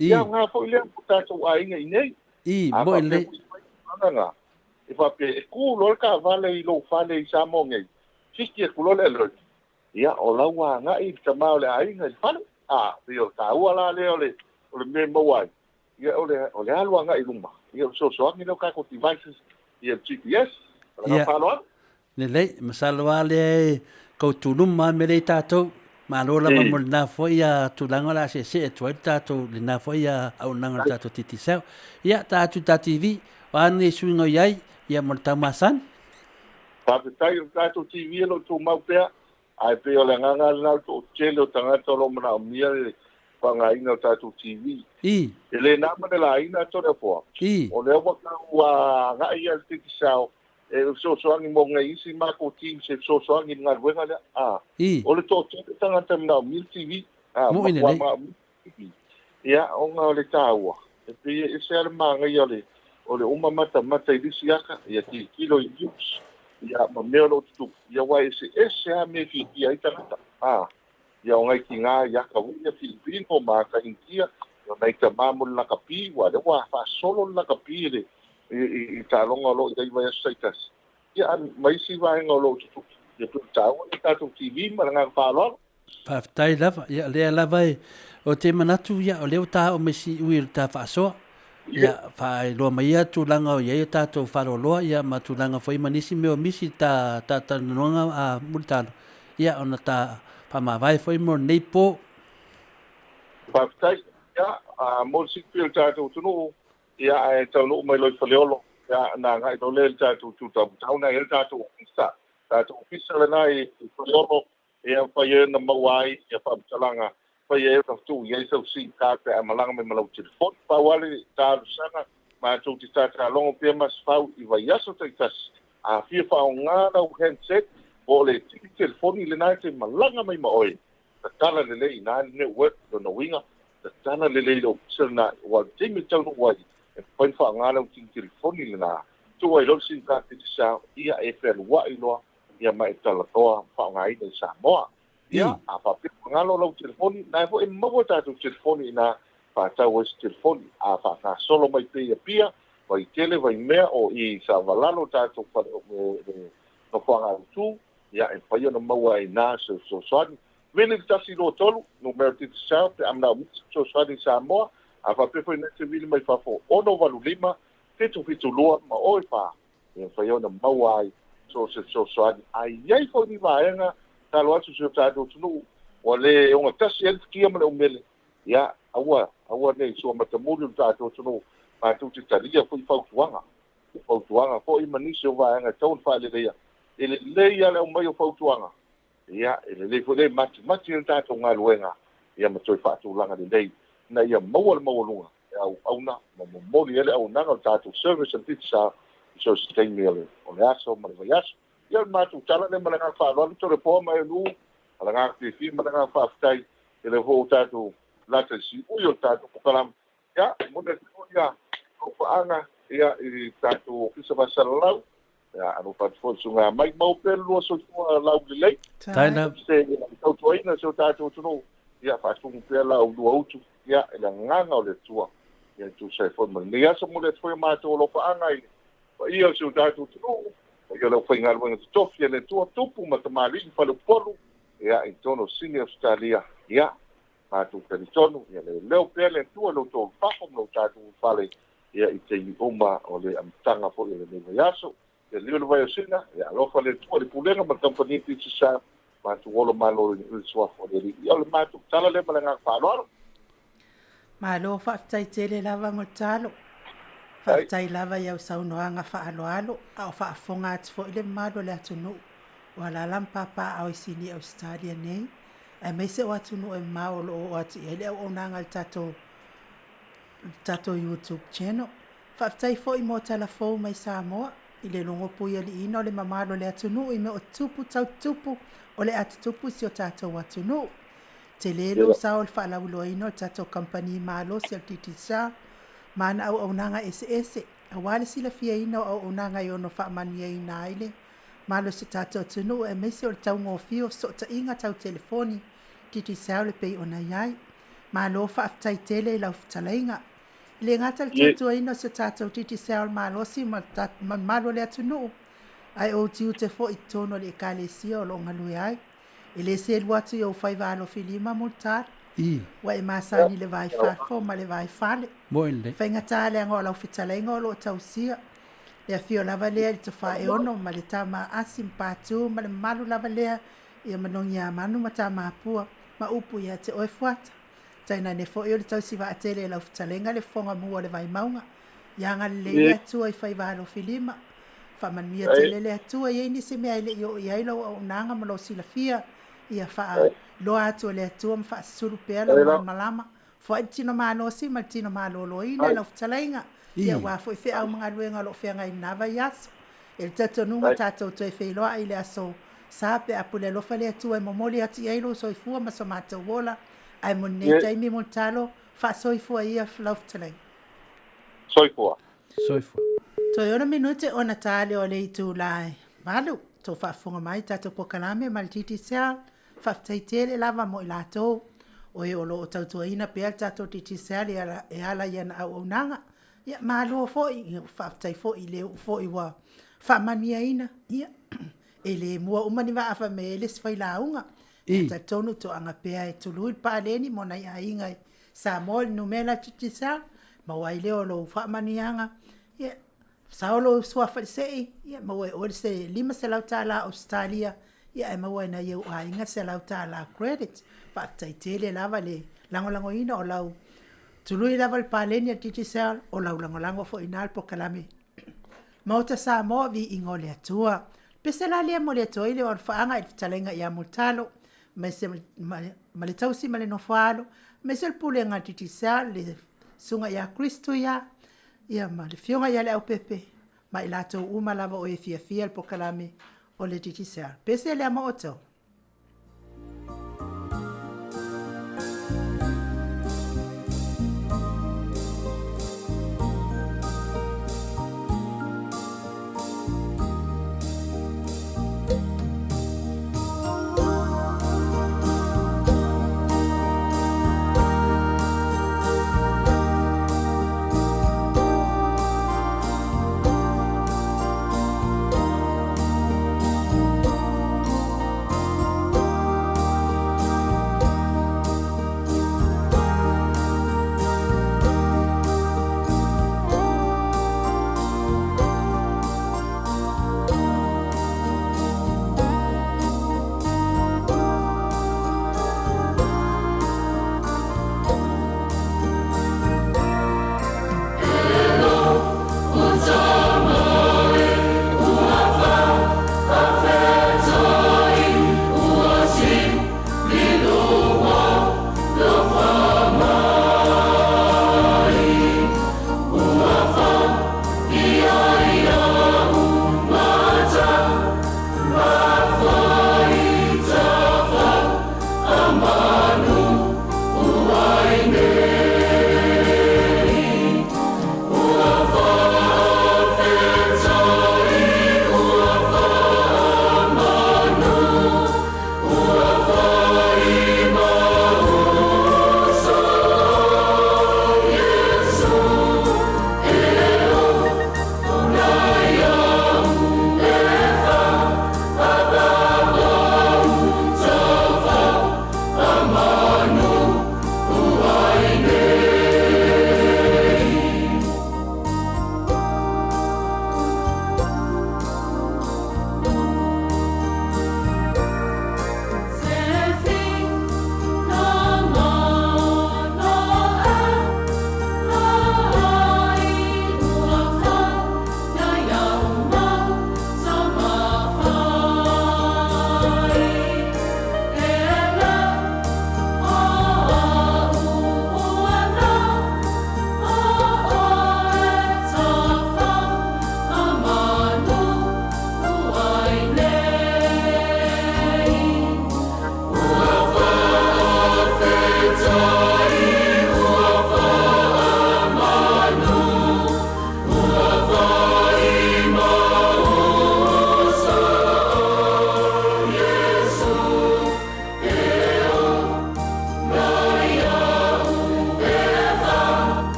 Ia aoga foi lea mo tatou aiga i inei. A Mo'i faapea lelei. foi e fai tulaga na, e faapea e tu loa le taavale i lou fale i Samoa nei, siki atu loa le alert, ia o la ua agai le tama o le aiga i le fale. A, pei o le taua la lea o le o le mea e maua ai, ia o le o le alu agai i luma, ia o le fesoasoani lea o tatou devices, ia le GPS. Ma le agaga Ia, faaaloalo. lelei, masalo lava lea e kautuluma lava mea lea i tatou. Malo lava mo lena foi tulaga o le a seesee atu ai le tatou, lena foi auaunaga a le tatou Digicel. Ia, ta atu i le ta TV, o a nei suiga o i ai, ia mo le taumasani? Faafetai i le tatou TV o lo o tumau pea, ae pei o le agaga lena o le toatele o tagata o lo o manaomia le faaaogaina o le tatou TV. E le na ma le laina Toleafoa, o lea ua tau agai ia le Digicel e fesoasoani mo nai isi matou teams e fesoasoani i le galuega lea. O le toatele tagata e manaomia le TV, Mo'i matua lelei. manaomia le TV. Ia, ona o le taua, e pei e ese lava le manaia o le uma matamata i le isi ata, ia tilotilo i news, ia ma mea o lo o tutupu, ia aua e eseese lava mea e fiafia ai tagata. Ia o nai tina i ata foi ia Filipino ma ata Initia, o nai tama mo le lakapi, ua lea ua faasolo le lakapi i le i taaloga o lo o i ai vaiaso taitasi, ia ma isi vaega o lo o tutupu. Ia pei o le taua lea o le tatou TV ma le agaga faaaloalo. Faafetai lava. Ia, lea lava e, ou te manatu, ia, o lea ua ta oo mai siui i le ta faasoa. Ia, faailoa mai ia tulaga o i ai o tatou faaloloa, ia, ma tulaga foi ma nisi mea o misi i ta talanoaga a Mulitalo, ia, ona ta faamavae foi mo lenei po. Faafetai. Ia, mo le silafia e le tatou atunuu, ia, ae taunuu mai loa i Faleolo, ia, ona agai loa lea i le tatou itu taumatau, na e i ai le tatou ofisa, tatou ofisa lena i Faleolo, Ia mafai ai ona maua ai ia faamatalaga, mafai ai ona tuu i ai sau sim card pe a malaga mai ma lau telefoni. Pau lava le talosaga, matou te tatalogo pea Masefau i vaiaso taitasi, a fia faaaoga lau handset po o le tini telefoni lena e te malaga mai ma oe, tatala lelei i ina le network, lona uiga, tatala lelei i le ofisa lena, aua o le taimi e taunuu ai, e mafai ona faaaoga lau tini telefoni lena, tuu ai loa le sim card Digicel, ia e fealuai loa ia ma e talanoa ma faaaogaina i Samoa. Ia, a faapea ua galo lau telefoni, na e foi e maua tatou telefoni ina faatau ai se telefoni. A faagasolo mai pea i Apia, Vaitele, Vaimea, o i Savalalo tatou fale, le nofoaga autu, ia e mafai ona maua ai ina se fesoasoani. Vili le 123, numera Digicel pe a manaomia se fesoasoani i Samoa. A faapea foi na e te vili mai fafo, 685 772 ma oe 4 e mafai ona maua ai so o se fesoasoani. A i ai foi ni vaega, tatalo atu i si o tatou atunuu, ua le ogatasi ai le futia ma le umele, ia, aua, aua ne i suamatamuli lo tatou atunuu, matou te talia foi fautuaga, fautuaga foi ma nisi o vaega e tatau ona faaleleia. E lelei lava le aumai o fautuaga, ia, e lelei foi le matimati le tatou galuega, ia ma toe faatulaga lelei, ina ia maua le maualuga e auauna ma momoli ai le auaunaga o le tatou service a le Digicel i so o se taimi o le aso ma le vaiaso. Ia, o le matou tala lea ma le agaga faaaloalo, Toleafoa ma Elu, ma le agaga fiafia ma le agaga faafetai i le foi ua tatou lata i le siui o le tatou polokalame. Ia, momoli atu foi ia alofaaga ia i le tatou Ofisa Faasalalau. Ia, alofa atu foi i le susuga mai, maua pea le lua soifua laulelei. Tai lava. Se tautuaina si o tatou atunuu, ia faatumu pea la ulua utu, ia i le agaga o le Atua. Ia e tusa ai foi ma lenei aso, momoli atu foi o matou alofaaga i le paia o si o tatou atunuu, paia o le aufaigaluega totofi a le Atua, tupu ma tamalii ma faleupolu, ia i totonu o Sini Ausetalia, ia matou talitonu, ia leoleo pea le Atua i lo outou ulufafo ma lo tatou ulufale, ia i taimi uma o le amataga foi o lenei vaiaso. Ia liu le vai o Sina, ia alofa le Atua i le Pulega ma le Kamupani Digicel, matou ola malo i le suafa o le Alii. Ia o le matou tala lea ma le agaga faaaloalo. Malo faafetai tele lava mo le talo. Faafetai lava i au saunoaga faaaloalo a o faafofoga atu foi le mamalu o le atunuu o alaala ma papaaao i Sini Ausetalia nei, aemaise o atunuu e mamao o lo o oo atu i ai le auaunaga a le tatou le tatou YouTube channel. Faafetai foi mo tala fou mai Samoa i le logo puialiiina o le mamalu o le atunuu i mea o tupu tau tupu o le a tutupu i si o tatou atunuu. Tele lou sao i le faalauiloaina o le tatou kamupani malosi a le Digicel ma ana auaunaga eseese aua le silafiaina o auaunaga e ono faamanuiaina ai le malosi o tatou atunuu aemaise o le taugofie o fesootaiga tau telefoni Digicel e pei ona i ai. Malo faafetai tele i lau fetalaiga. E le gata i le tautuaina o si o tatou Digicel malosi ma le mamalu o le atunuu, ae o ou tiute foi i totonu o le Ekalesia o lo o galue ai. E le selu atu i ou faiva alofilima Mulitalo, ua e masani i le va i fafo ma le va i fale. Moni lelei. Faigata leaga o lau fetalaiga o lo o tausia. Le afio lava lea i le Tofaeono ma le tama a Asi ma Patu ma le mamalu lava lea ia Manogiamanu ma Tamapua ma upu ia te oe Fuata. Tainane foi o le tausi vaatele e lau fetalaiga le fofoga mu o le Vaimauga. Ia agalelei le Atua i faiva alofilima. Faamanuia tele le Atua. E i ai nisi mea e le i oo i ai lau auaunaga ma lou silafia, ia faailoa atu e le Atua ma faasulu pea lau malamalama. Foai le tino malosi ma le tino maloloina i lau fetalaiga, ia aua foi feau ma galuega o lo o feagai i lena vaiaso. E le talitonuga tatou toe feiloai i le aso Sa pe a pule alofa le Atua e momoli atu i ai lou soifua ma so matou ola. Ae mo lenei taimi Mulitalo, faasoifua ia lau fetalaiga. Soifua. Soifua. Toe ono minute ona ta lea o le itula e 8. Tou faafofoga mai tatou polokalame ma le Digicel. Faafetai tele lava mo i latou o e o lo o tautuaina pea le tatou Digicel e ala i ana auaunaga. Ia, malo foi, faafetai foi i le uu foi ua faamanuiaina. Ia, e le mua uma ni vaa fai mai ai le isi failauga. Ia talitonu toaga pea e tului le paleni mo nai aiga i Samoa i le numera Digicel, maua ai lea o lou faamanuiaga. Ia, sao lou suafa i le sei, ia maua e oe se $500 Ausetalia, ia ae maua e nai ou aiga le $100 credit. Faafetai tele lava le lagolagoina o lau tului lava le paleni a le Digicel, o lau lagolago foi i ina le polokalame Maota Samoa, viiga o le Atua. Pese la lea e momoli atu ai le alofaaga i le fetalaiga ia Mulitalo, ma le tausi ma le nofo a alo, aemaise o le pulega a le Digicel, le susuga ia Chris Tuia, ia ma le afioga ia Leaupepe, ma i latou uma lava o e fiafia i le polokalame o le Digicel. Pese lea mo outou.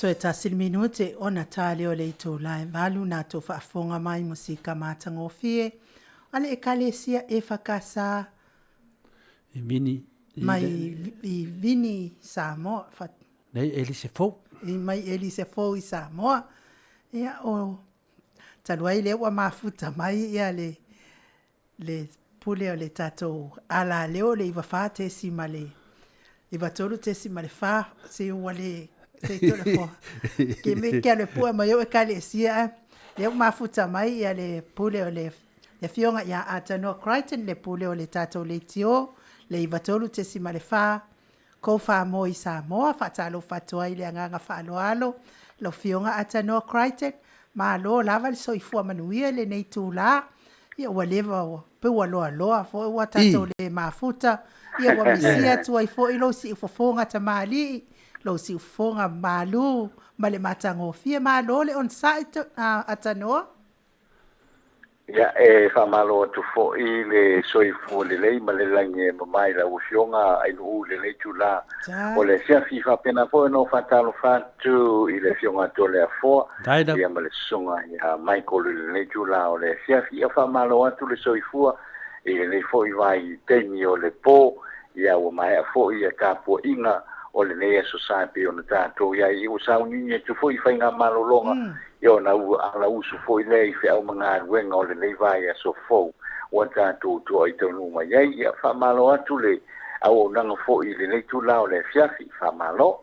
Toe tasi le minute ona ta lea o le itula e 8 na tou faafofoga mai musika matagofie a le Ekalesia EFKS I Vini mai i Vini Samoa fa Nei Elise Fou. I mai Elise Fou i Samoa. Ia o talu ai lea ua mafuta mai ia le le pule o le tatou alaleo o le 94 ma le 93.4 se ua le se i le fo ke me ke le pua mai o e kalesia a lea ua mafuta mai ia le pule o le afioga ia Atanoa Crichton le pule o le tatou leitio le 93.4 Kou Famoa i Samoa. Faatalofa atu ai i le agaga faaaloalo lau Afioga Atanoa Crichton. Malo lava le soifua manuia i lenei itula. Ia ua leva ua pei ua loaloa foi ua tatou le mafuta. Ia ua misia atu ai foi lou siufofoga tamalii, lou siufofoga malu ma le matagofie. Malo le onosai Atanoa. Ia, e faamalo atu foi le soifua lelei ma le lagi e mama i lau Afioga Ainuu i lenei itula o le afiafi. Faapena foi ona ou faatalofa atu i le Afioga Toleafoa ia ma le Susuga ia Michael i lenei itula o le afiafi. Ia, faamalo atu le soifua i lenei foi vaitaimi o le po. Ia, ua maea foi ia tapuaiga o lenei aso sa e pei ona tatou i ai. Ua sauniuni atu foi i faigamalologa ia ona ua alausu foi lea i feau ma galuega o lenei vaiaso fou ua tatou toai taunuu mai ai. Ia, faamalo atu le auaunaga foi i lenei itula o le afiafi. Faamalo.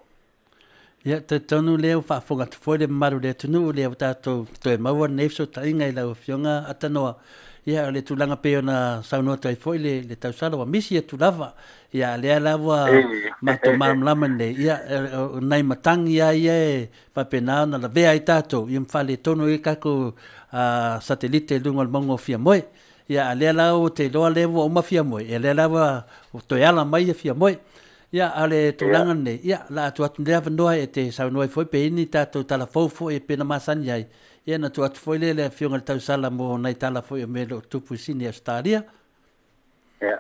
Ia, talitonu lea ua faafofoga atu foi le mamalu o le atunuu lea ua tatou toe maua lenei fesootaiga i lau Afioga Atanoa. Ia, o le tulaga pei ona saunoa atu ai foi le, le tausala ua misi atu lava. Ia, a lea la ua matou malamalama nei, ia, o nai matagi lava ia e faapena ona lavea ai tatou, ia ma faaletonu ai tatou satelite i luga o le mauga o Fiamoe. Ia, a lea la ua te iloa lea ua uma Fiamoe, ia lea la ua toe ala mai ia Fiamoe. Ia, a o le tulaga lenei, ia, o le a tuu atu lenei avanoa e te saunoa ai foi pe i ai ni tatou tala fou foi e pei ona masani ai, ia ona tuu atu foi lea i le Afioga i le Tausala mo nai tala foi o mea o lo o tupu i Sini, Ausetalia. Ia,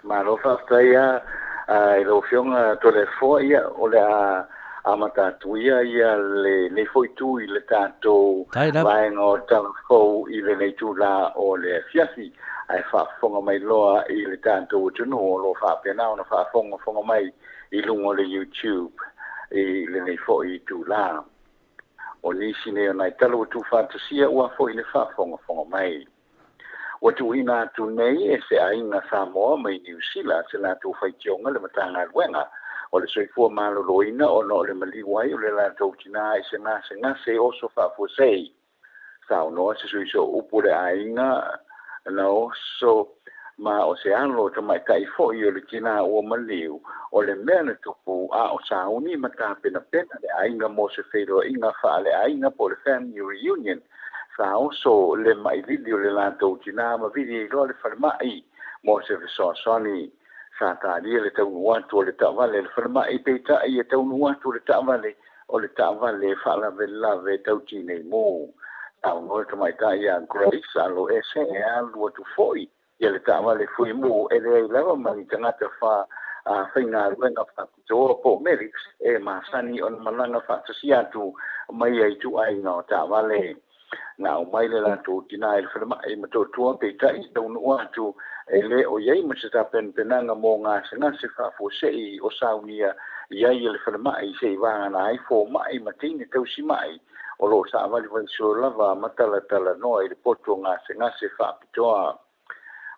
malo faafetai lava i lau Afioga Toleafoa. Ia, o le a amata atu ia ia lenei foi itu i le tatou vaega o tala fou i lenei itula o le afiafi. Ae faafofoga mai loa i le tatou atunuu o lo o faapena ona faafogafoga mai i luga o le YouTube i lenei foi itula. O nisi nei o nai tala ua tuufaatasia ua foi le faafogafoga mai. Ua tuuina atu nei e se aiga Samoa mai Niu Sila se latou faitioga le Matagaluega o le Soifua Maloloina ona o le maliu ai o le latou tinā i se gasegase oso faafuasei. Saunoa se sui sooupu o le aiga na oso ma o se alo tamaitai foi o le tinā ua maliu, o le mea na tupu a o sauni ma tapenapena le aiga mo se feiloaiga faaleaiga po o le family reunion, sa oso le mailili o le latou tinā ma vili ai loa le falemai mo se fesoasoani. Sa talia le taunuu atu o le taavale a le falemai, peitai e taunuu atu le taavale o le taavale faalavelave tau tinei mu. Saunoa le tamaitai ia Grace alo ese e alu atu foi ia le taavale fuimu e leai lava ma ni tagata fa faigaluega faapitoa po o medics e masani ona malaga faatasi atu ma ia ituaiga o taavale. Na aumai le latou tinā i le falemai Motootua, peitai i taunuu atu e le o i ai ma se tapenapenaga mo gasegase faafuasei o saunia i ai e le falemai se'i vagana ai fomai ma teine tausima'i o lo o saavalivali solo lava ma talatalanoa i le potu o gasegase faapitoa.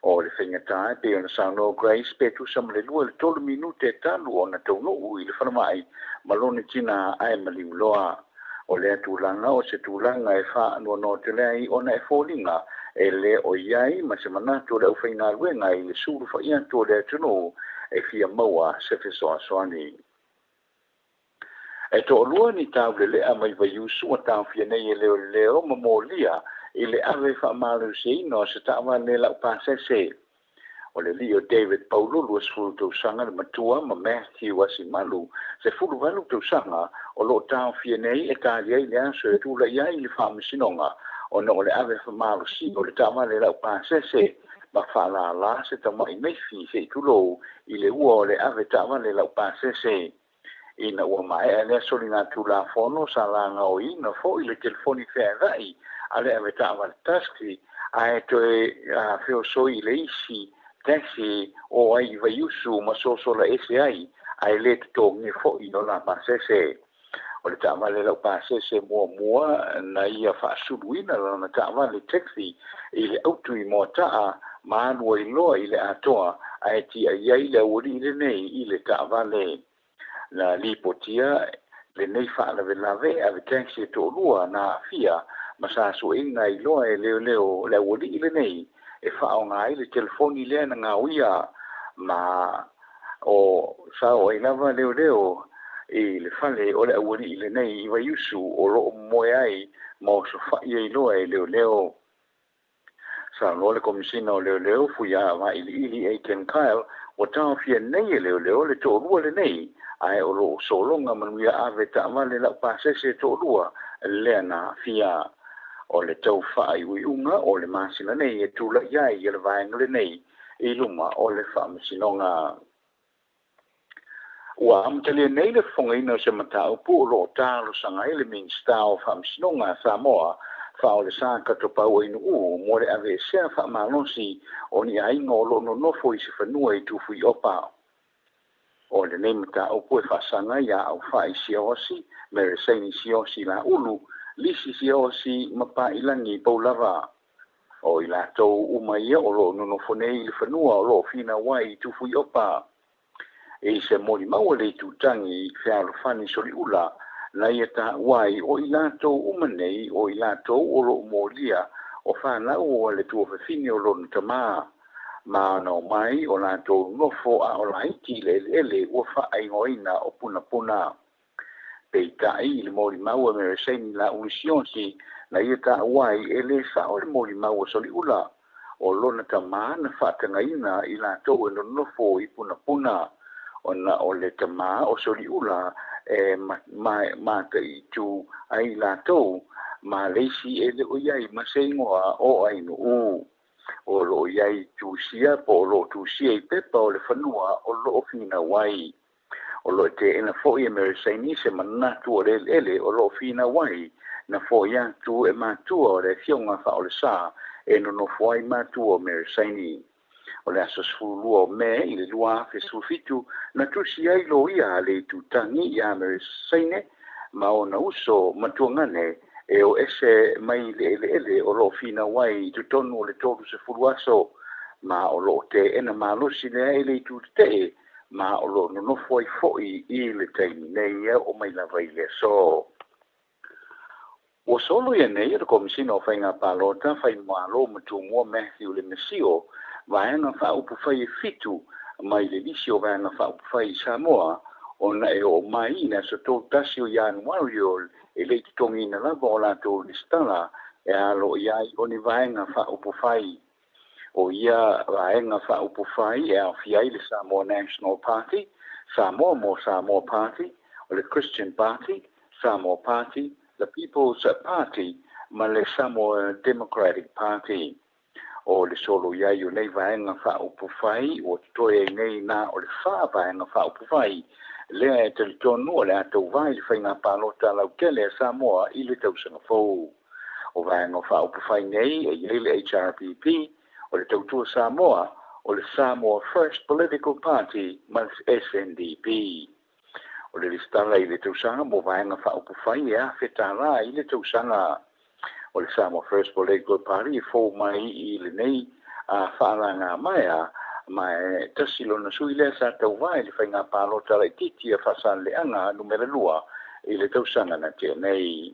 O le faigata e pei ona saunoa Grace pe tusa ma le 2 i le 3 minute talu ona taunuu i le falemai ma lona tinā ae maliu loa. O lea tulaga o se tulaga e faanoanoa tele ai ona e foliga e le o i ai ma se manatu o le aufaigaluega i le sulufai atu o le atunuu e fia maua se fesoasoani. E toalua ni taulelea mai Vaiusu ua taofia nei e leoleo ma molia i le ave faamalosiaina o se taavale laupasese. O le alii o David Paulo, 20 tausaga le matua, ma Matthew Asimalu, 18 tausaga, o lo o taofia nei e tali ai le aso e tulai ai i le faamasinoga ona o le ave faamalosia o le taavale laupasese ma faalala se tamai maifi se i tulou i le ua o le ave taavale laupasese. Ina ua maea lea soligatulafono sa lagaoina foʻi le telefoni feaveai a le avetaavale taxi ae toe feosoi i le isi taxi o ai i Vaiusu ma sosola ese ai ae lē totogia foʻi o la pasese. O le taavale laupasese muamua na ia faasuluina lana taavale taxi i le autu i Moataa ma alu ai loa i le atoa ae tiai ai le aualii lenei i le taavale. Na lipotia lenei faalavelave ave taxi e toalua na aafia ma sa sueina ai loa e leoleo le aualii lenei e faaaoga ai le telefoni lea na gaoia ma o sao ai lava leoleo i le fale o le aualii lenei i Vaiusu o loo moe ai ma osofai ai loa e leoleo. Saunoa le Komisina o Leoleo Fuia Vailiili Aiken Kyle ua taofia nei e leoleo le toalua lenei ae o loo sologa manuia ave taavale laupasese toalua lea na aafia. O le tau faaiuiuga o le masina nei e tulai ai le vaega lenei i luma o le faamasinoga. Ua amatalia nei le fofogaina o se mataupu o loo talosaga ai le Minisita o Faamasinoga a Samoa faaolesa Katopau Ainuu mo le aveesea faamalosi o ni aiga o loo nonofo i se fanua i Tufuiopa. O lenei mataupu e faasaga iā Aufai Siaosi, Meresaini Siaosi Laulu, Lisi Siaosi ma Pailagi Poulava. O i latou uma ia o loo nonofo nei i le fanua o loo finau ai i Tufuiopa. E se molimau a le itutagi Fealofani Soliula na ia taua ai o i latou uma nei o i latou o loo molia o fanau a le tuafafine o lona tamā ma ona omai o latou nofo a o laiti i le eleele ua faaigoaina o Punapuna. Peitai i le molimau a Meresaini Laulu Siaosi na ia taua ai e lē sao le molimau a Soliula o lona tamā na faatagaina i latou e nonofo i Punapuna ona o le tamā o Soliula e mataitu ai latou ma le isi e le o i ai ma se igoa o Ainuu. O loo i ai tusia po o loo tusia i pepa o le fanua o loo finau ai. O loo teena foʻi e Meresaini se manatu o le eleele o loo finau ai na foʻi atu e matua o le afioga faaolesā e nonofo ai matua o Meresaini. O le aso 12 o Me i le 2017 na tusi ai loia a le itutagi iā Meresaine ma ona uso matuagane e o ese mai le eleele o loo finau ai i totonu o le 30 aso ma o loo teena malosi lea e le itu tetee ma o loo nonofo ai foʻi i le taimi nei e oo mai lava i le aso. Ua solo ia nei e le Komisina o Faiga Palota Faimalo ma Tumua Matthew Le Mesio vaega faaupufai e 7 mai le lisi o vaega faaupufai i Samoa ona e oo mai i le aso 31 o Ianuari e lei totogiina lava o latou lesitala e alo i ai o ni vaega faaupufai. O ia vaega faaupufai e aofia ai le Samoa National Party, Samoa mo Samoa Party, o le Christian Party, Samoa Party, the People's Party ma le Samoa Democratic Party. O le solo i ai o nei vaega faaupufai ua totoe ai nei na o le 4 vaega faaupufai lea e talitonu o le a tauvā i le faiga palota lautele a Samoa i le tausaga fou. O vaega faaupufai nei e i ai le HRPP, o le Tautua Samoa, o le Samoa First Political Party ma le SNDP. O le lesitala i le tausaga mo vaega faaupufai e $1,000 i le tausaga. O le Samoa First Political Party e fou mai i lenei faalaga maea ma e tasi lona sui lea sa tauvā i le faiga palota laitiiti a Faasaleleaga numera 2 i le tausaga na tea nei.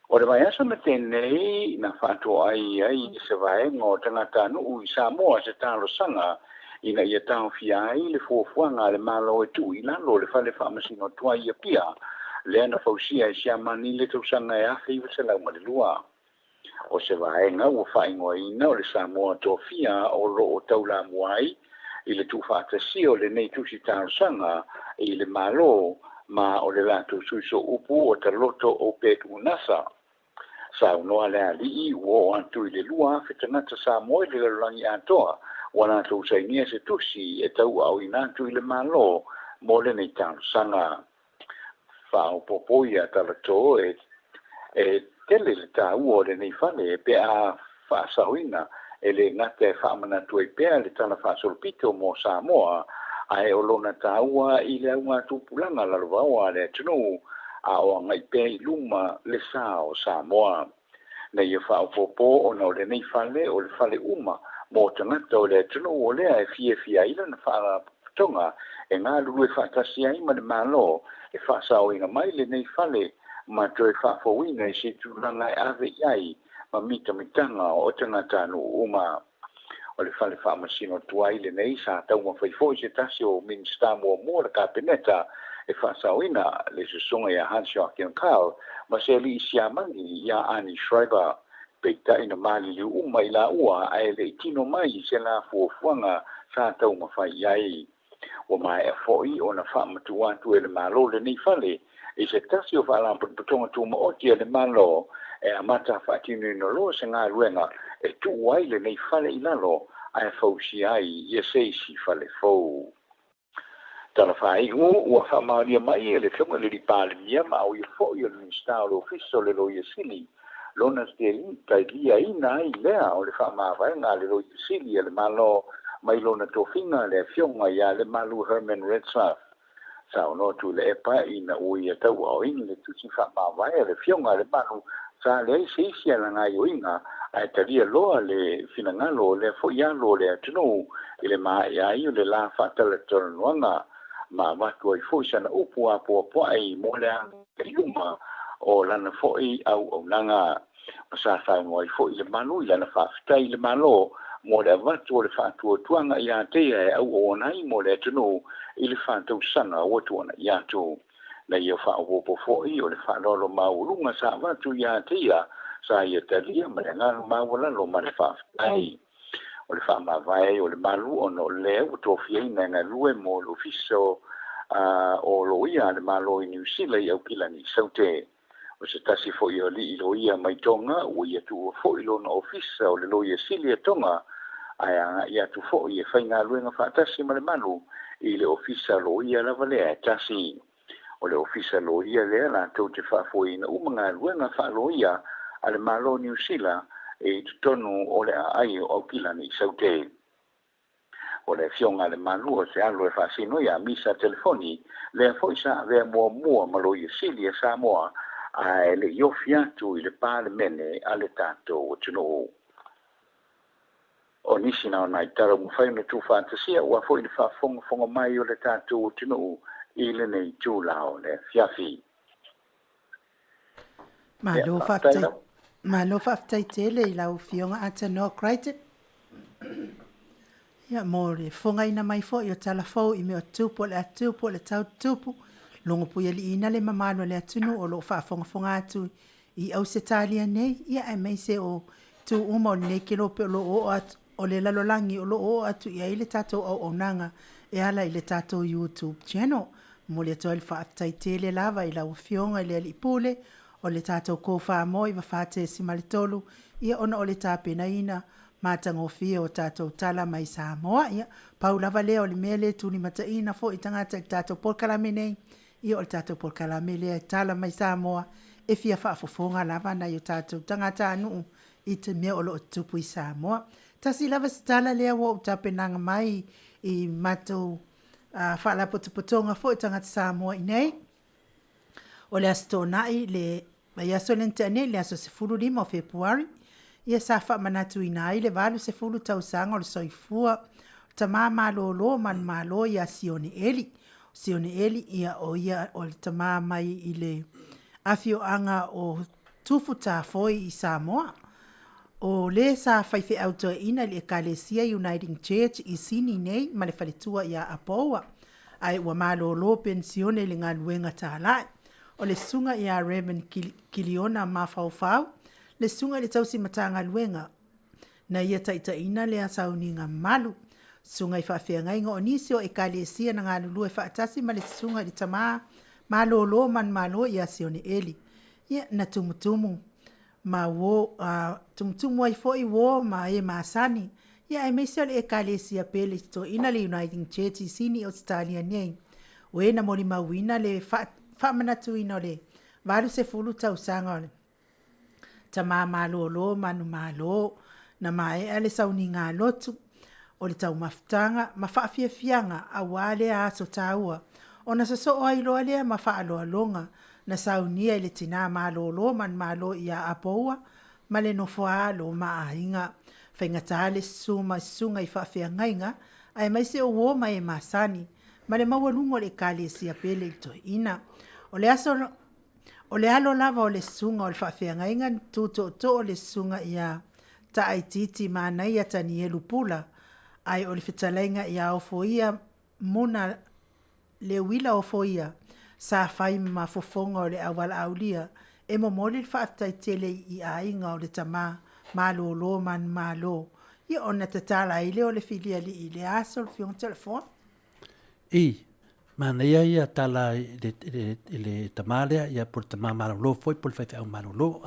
O le vaiaso na tenei na faatoa ai ai se vaega o tagatanuu i Samoa se talosaga ina ia taofia ai le fuafuaga a le Malo e tuu i lalo le fale faamasino tuai i Apia lea na fausia e Siamani i le tausaga e 1902. O se vaega ua faaigoaina o le Samoa Tofia o loo taulamua ai i le tuufaatasia o lenei tusi talosaga i le Malo ma o le latou suisoupu o Taloto o Petunasa. Saunoa le alii ua oo atu i le 2,000 tagata Samoa i le lalolagi atoa ua latou sainia se tusi e tauaaoina atu i le Malo mo lenei talosaga. Faaopoopo ia Talato e e tele le taua o lenei fale pe a faasaoina e le gata e faamanatu ai pea le tala faasolopito mo Samoa ae o lona taua i le augatupulaga lalovaoa a le atunuu a o agai pea i luma le sa o Samoa. Na ia faaopoopo ona o lenei fale o le fale uma mo tagata o le atunuu o lea e fiafia ai lana faalapotopotoga e galulue faatasi ai ma le Malo e faasaoina mai lenei fale ma toe faafouina i se tulaga e ave i ai ma mitamitaga o tagatanuu uma. O le fale faamasino tuai lenei sa taumafai foi se tasi o Minisita muamua o le Kapeneta e faasaoina le susuga ia Hans Joachim Karl ma se alii Siamani ia Arnie Schreiber. Peitai na maliliu uma i laua ae le i tino mai se la fuafuaga sa taumafai i ai. Ua maea foi ona faamatuu atu e le Malo lenei fale i se tasi o Faalapotopotoga Tumaoti a le Malo e amata faatinoina loa se galuega e tuu ai lenei fale i lalo ae fausia ai ia se isi fale fou. Tala faaiu, ua faamaonia mai e le Afioga i le Palemia ma o ia foi o le Minisita o le Ofisa o le Loia Sili lona taliaina ai lea o le faamavaega a le Loia Sili a le Malo mai lona tofiga le Afioga ia Lemalu Herman Retzlaff. Saunoa Tuilaepa ina ua ia tauaaoina le tusi faamavae a le Afioga a Lemalu sa leai se isi ana gaoioiga ae talia loa le finagalo o lea foi alo o le atunuu i le maea ai o le la faatalatalanoaga ma avatu ai foi sana upu apoapoai mo le agai i luma o lana foi auaunaga. Ma sa saunoa ai foi Lemalu i lana faafetai i le Malo mo le avatu o le faatuatuaga ia te ia e auauana ai mo le atunuu i le 4 tausaga ua tuanai atu. Na ia faaopoopo foi o le faaaloalo maualuga sa avatu ia te ia sa ia talia ma le agaga maualalo ma le faafetai. O le faamavae o Lemalu ona o lea ua tofiaina e galue mo le Ofisa o Loia a le Malo i Niu Sila i Aukilani Saute. O se tasi foi o alii loia mai Toga ua ia tuua foi lona ofisa o le Loia Sili a Toga ae agai atu foi e faigaluega faatasi ma Lemalu i le ofisa loia lava lea e tasi. O le ofisa loia lea latou te faafoeina uma galuega faaloia a le Malo o Niu Sila e i totonu o le aai o Aukilani i Saute. O le Afioga a Lemalu o se alo e faasino ia misa telefoni lea foi sa avea muamua ma Loia Sili a Samoa ae le i ofi atu i le Palemene a le tatou atunuu. O nisi na o nai tala ua mafai ona tuufaatasia aua foi le faafogafoga mai o le tatou atunuu i lenei itula o le afiafi. Ia, Malo faafetai faafetai. lava. Malo faafetai tele i lau Afioga Atanoa Crichton. Ia, mo le fogaina mai foi o tala fou i mea o tupu o le atupu o le tau tupu, logo puialiiina le mamalu o le atunuu o lo o faafogafoga atu i Ausetalia nei, ia aemaise o itu uma o lenei kelope o lo o oo atu, o le lalolagi o lo o oo atu i ai le tatou auaunaga e ala i le tatou YouTube channel. Momoli atu ai le faafetai tele lava i lau Afioga i le Alii Pule o le tatou Kofamo 94.3, ia ona o le tapenaina matagofie o tatou tala mai Samoa. Ia, pau lava lea o le mea lea e tulimataina foi i tagata i le tatou polokalame nei, ia o le tatou polokalame lea e tala mai Samoa e fia faafofoga lava nai o tatou tagatanuu i te mea o lo o tupu i Samoa. Tasi lava se tala lea ua ou tapenaga mai i matou faalapotopotoga foi tagata Samoa i nei. O le Aso Toonai, le vaiaso lea na tea nei, le aso 15 o Fepuari, ia sa faamanatuina ai le 80 tausaga o le soifua o tama malolo manumalo ia Sione Eli. O Sione Eli, ia o ia o le tama mai i le afioaga o Tufutafoe i Samoa. O le sa faifeau toeaina i le Ekalesia Uniting Church i Sini nei ma le faletua ia Apoua, ae ua malolo penisione i le galuega talai. O le susuga ia Rev. Kiliona Mafaufau, le susuga i le tausi Matagaluega na ia taitaiina lea sauniga malu. Susuga i faafeagaiga o nisi o Ekalesia na galulue faatasi ma le susuga i le tama malolo manumalo ia Sione Eli. Ia, na tumutumu ma uo, tumutumu ai foi uo ma e masani, ia aemaise o le Ekalesia pele i toeaina le Uniting Church i Sini, Ausetalia nei. O e na molimauina le faamanatuina o le 80 tausaga o le Tama malolo manumalo, na maea le sauniga lotu o le taumafataga ma faafiafiaga aua lea aso taua, ona sosoo ai loa lea ma faaaloaloga na saunia i le tina malolo manumalo ia Apoua ma le nofo a alo ma aiga. Faigata le susu ma susuga i faafeagaiga aemaise o uo ma e masani ma le maualuga o le Ekalesia pele i le toeaina. O le aso O le alo lava o le susuga o le faafeagaiga na tu tootoo le susuga ia Taaitiiti Manaia Tanielu Pula, ae o le fetalaiga ia Ofoia Muna Leuila Ofoia sa fai ma fofoga o le aualaaulia e momoli le faafetai tele i aiga o le tama malolo manumalo ia ona tatala ai lea o le filialii i lea aso le Afioga Toleafoa. I, manaia ia tala i le tama lea, ia po o le tama malolo foi po o le faifeau malolo.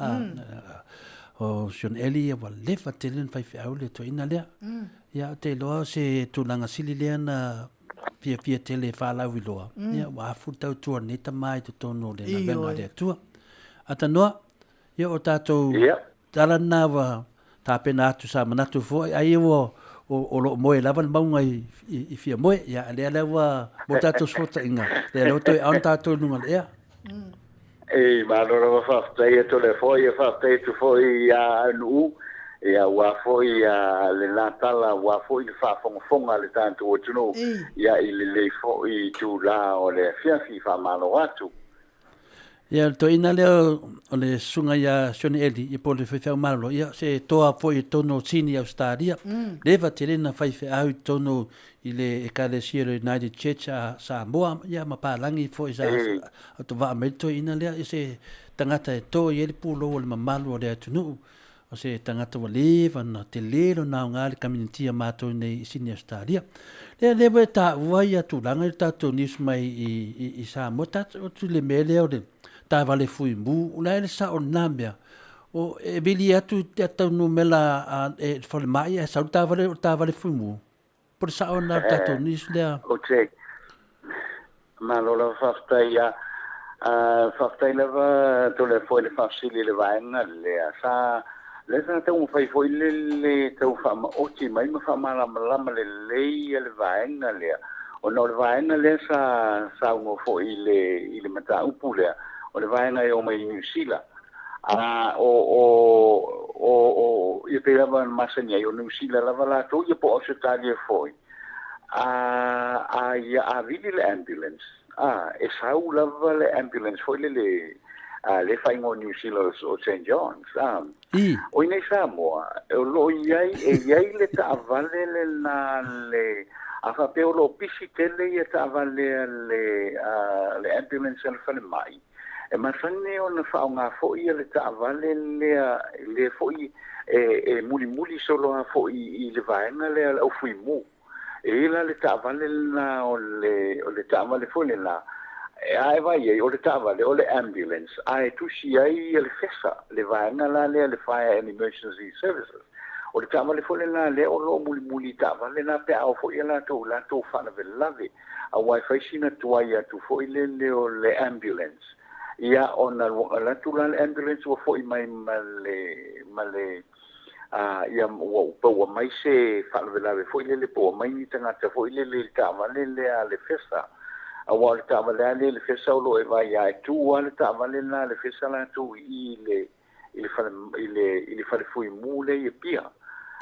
O si ona Eli ia ua leva tele ona faifeau le toeaina lea. Ia ou te iloa o se tulaga sili lea na fiafia tele e faalauiloa, ia ua afu le tautua o lenei tama i totonu o le galuega a le Atua. Atanoa, Ia o tatou tala lena ua tapena atu sa manatu foi ai ua o lo o moe lava le mauga i fia moe. Ia lea lea ua mo tatou fesootaiga, lea lea ua toe ao tatou i luga o le ea. E malo lava faafetai atu le foi, ia faafetai atu foi ia Aunuu, ia aua foi lena tala, aua foi le faafogafoga a le tatou atunuu, ia i lenei foi itula o le afiafi, faamalo atu. Ia, o le toeaina lea o le susuga ia Sione Eli, ia po o le faifeau malolo, ia se toa foi i totonu o Sini Ausetalia. Leva tele na faifeau i totonu i le ekalesia o le United Church a Samoa, ia ma palagi foi sa autovaa mai le toeaina lea, ia se tagata e to i ai le pulou o le mamalu o le atunuu. O se tagata ua leva ona tele lona aoga i le community a matou nei i Sydney Australia. Lea lea ua e taua ia tulaga i le tatou news mai i Samoa, tatou atu i le mea lea o le taavale fuimu, o le a le sao o lena mea? O e vili atu i tau numera a le falemai ae sau le taavale o le taavale fuimu. Po o le sao lena o le tatou news lea? Ok. Malo lava faafetai. Ia, faafetai lava Toleafoa i le faafesili i le vaega lea. Sa, lea sa taumafai foi le le tau faamaoti mai ma faamalamalama lelei le vaega lea, ona o le vaega lea sa saunoa foi i le i le mataupu lea, o le vaega e o mai i Niu Sila. A o o o o ia pei lava ona masani ai, o Niu Sila lava latou ia po o Ausetalia foi. A a ia a vili le ambulance, a e sau lava le ambulance foi lele a le faaigoa o Niu Sila o St John's. A o i inei Samoa, o lo o i ai, e i ai le taavale lena le a faapea o lo o pisi tele ia taavale a le a le ambulance a le falemai, E masani ona faaaoga foi le taavale lea, lea foi e mulimuli solo lava foi i le vaega lea a le au fuimu. E i ai la le taavale lena o le, o le taavale foi lena, a e vaai i ai, o le taavale, o le ambulance, ae tusi ai le FESA, le vaega la lea, le Fire and Emergency Services. O le taavale foi lena lea o lo o mulimuli i taavale la pe a oo foi latou i latou faalavelave, aua e fai sina tuai atu foi lele o le ambulance. Ia, ona alu atu la le ambulance ua foi mai ma le, ma le, a, ia, ua paua mai se faalavelave foi lele, po ua mai ni tagata foi lele i le taavale lea a le FESA. Aua o le taavale lava lea i le FESA o lo o e vaai lava, e tu lava le taavale lena a le FESA latou i i i le, i le fale i le i le fale fuimu lea i Apia.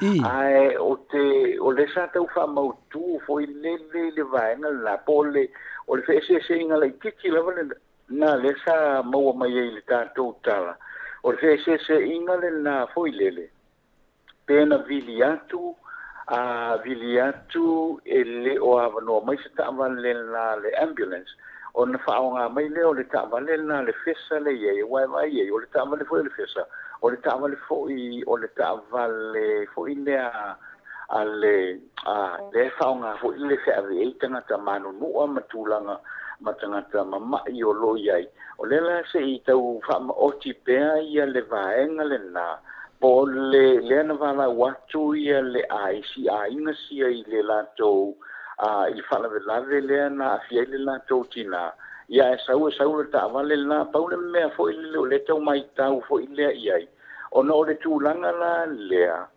Ae o te o lea sa tau faamautu foi lele i le vaega lena po o le o le feeseeseaiga laitiiti lava lena lea sa maua mai ai i le tatou tala, o le feeseeseaiga lena foi lele pe na vili atu a vili atu e le o avanoa mai se taavale lena le ambulance ona faaaoga mai lea o le taavale lena le fesa lea i ai, aua e vaai i ai o le taavale foi o le fesa, o le taavale foi o le taavale foi lea a le a lea e faaaoga foi le feave ai tagata manunua ma tulaga ma tagata mama'i o lo o i ai. O lea la se i tau faamaoti pea ia le vaega lena, po o le lea na valaau atu ia le ai si aiga sia i le latou I faalavelave lea na aafia ai le latou tinā. Ia ae sau e sau le taavale lenā, pau le mea foi lele o lea e tau maitau foi lea i ai, ona o le tulaga la lea,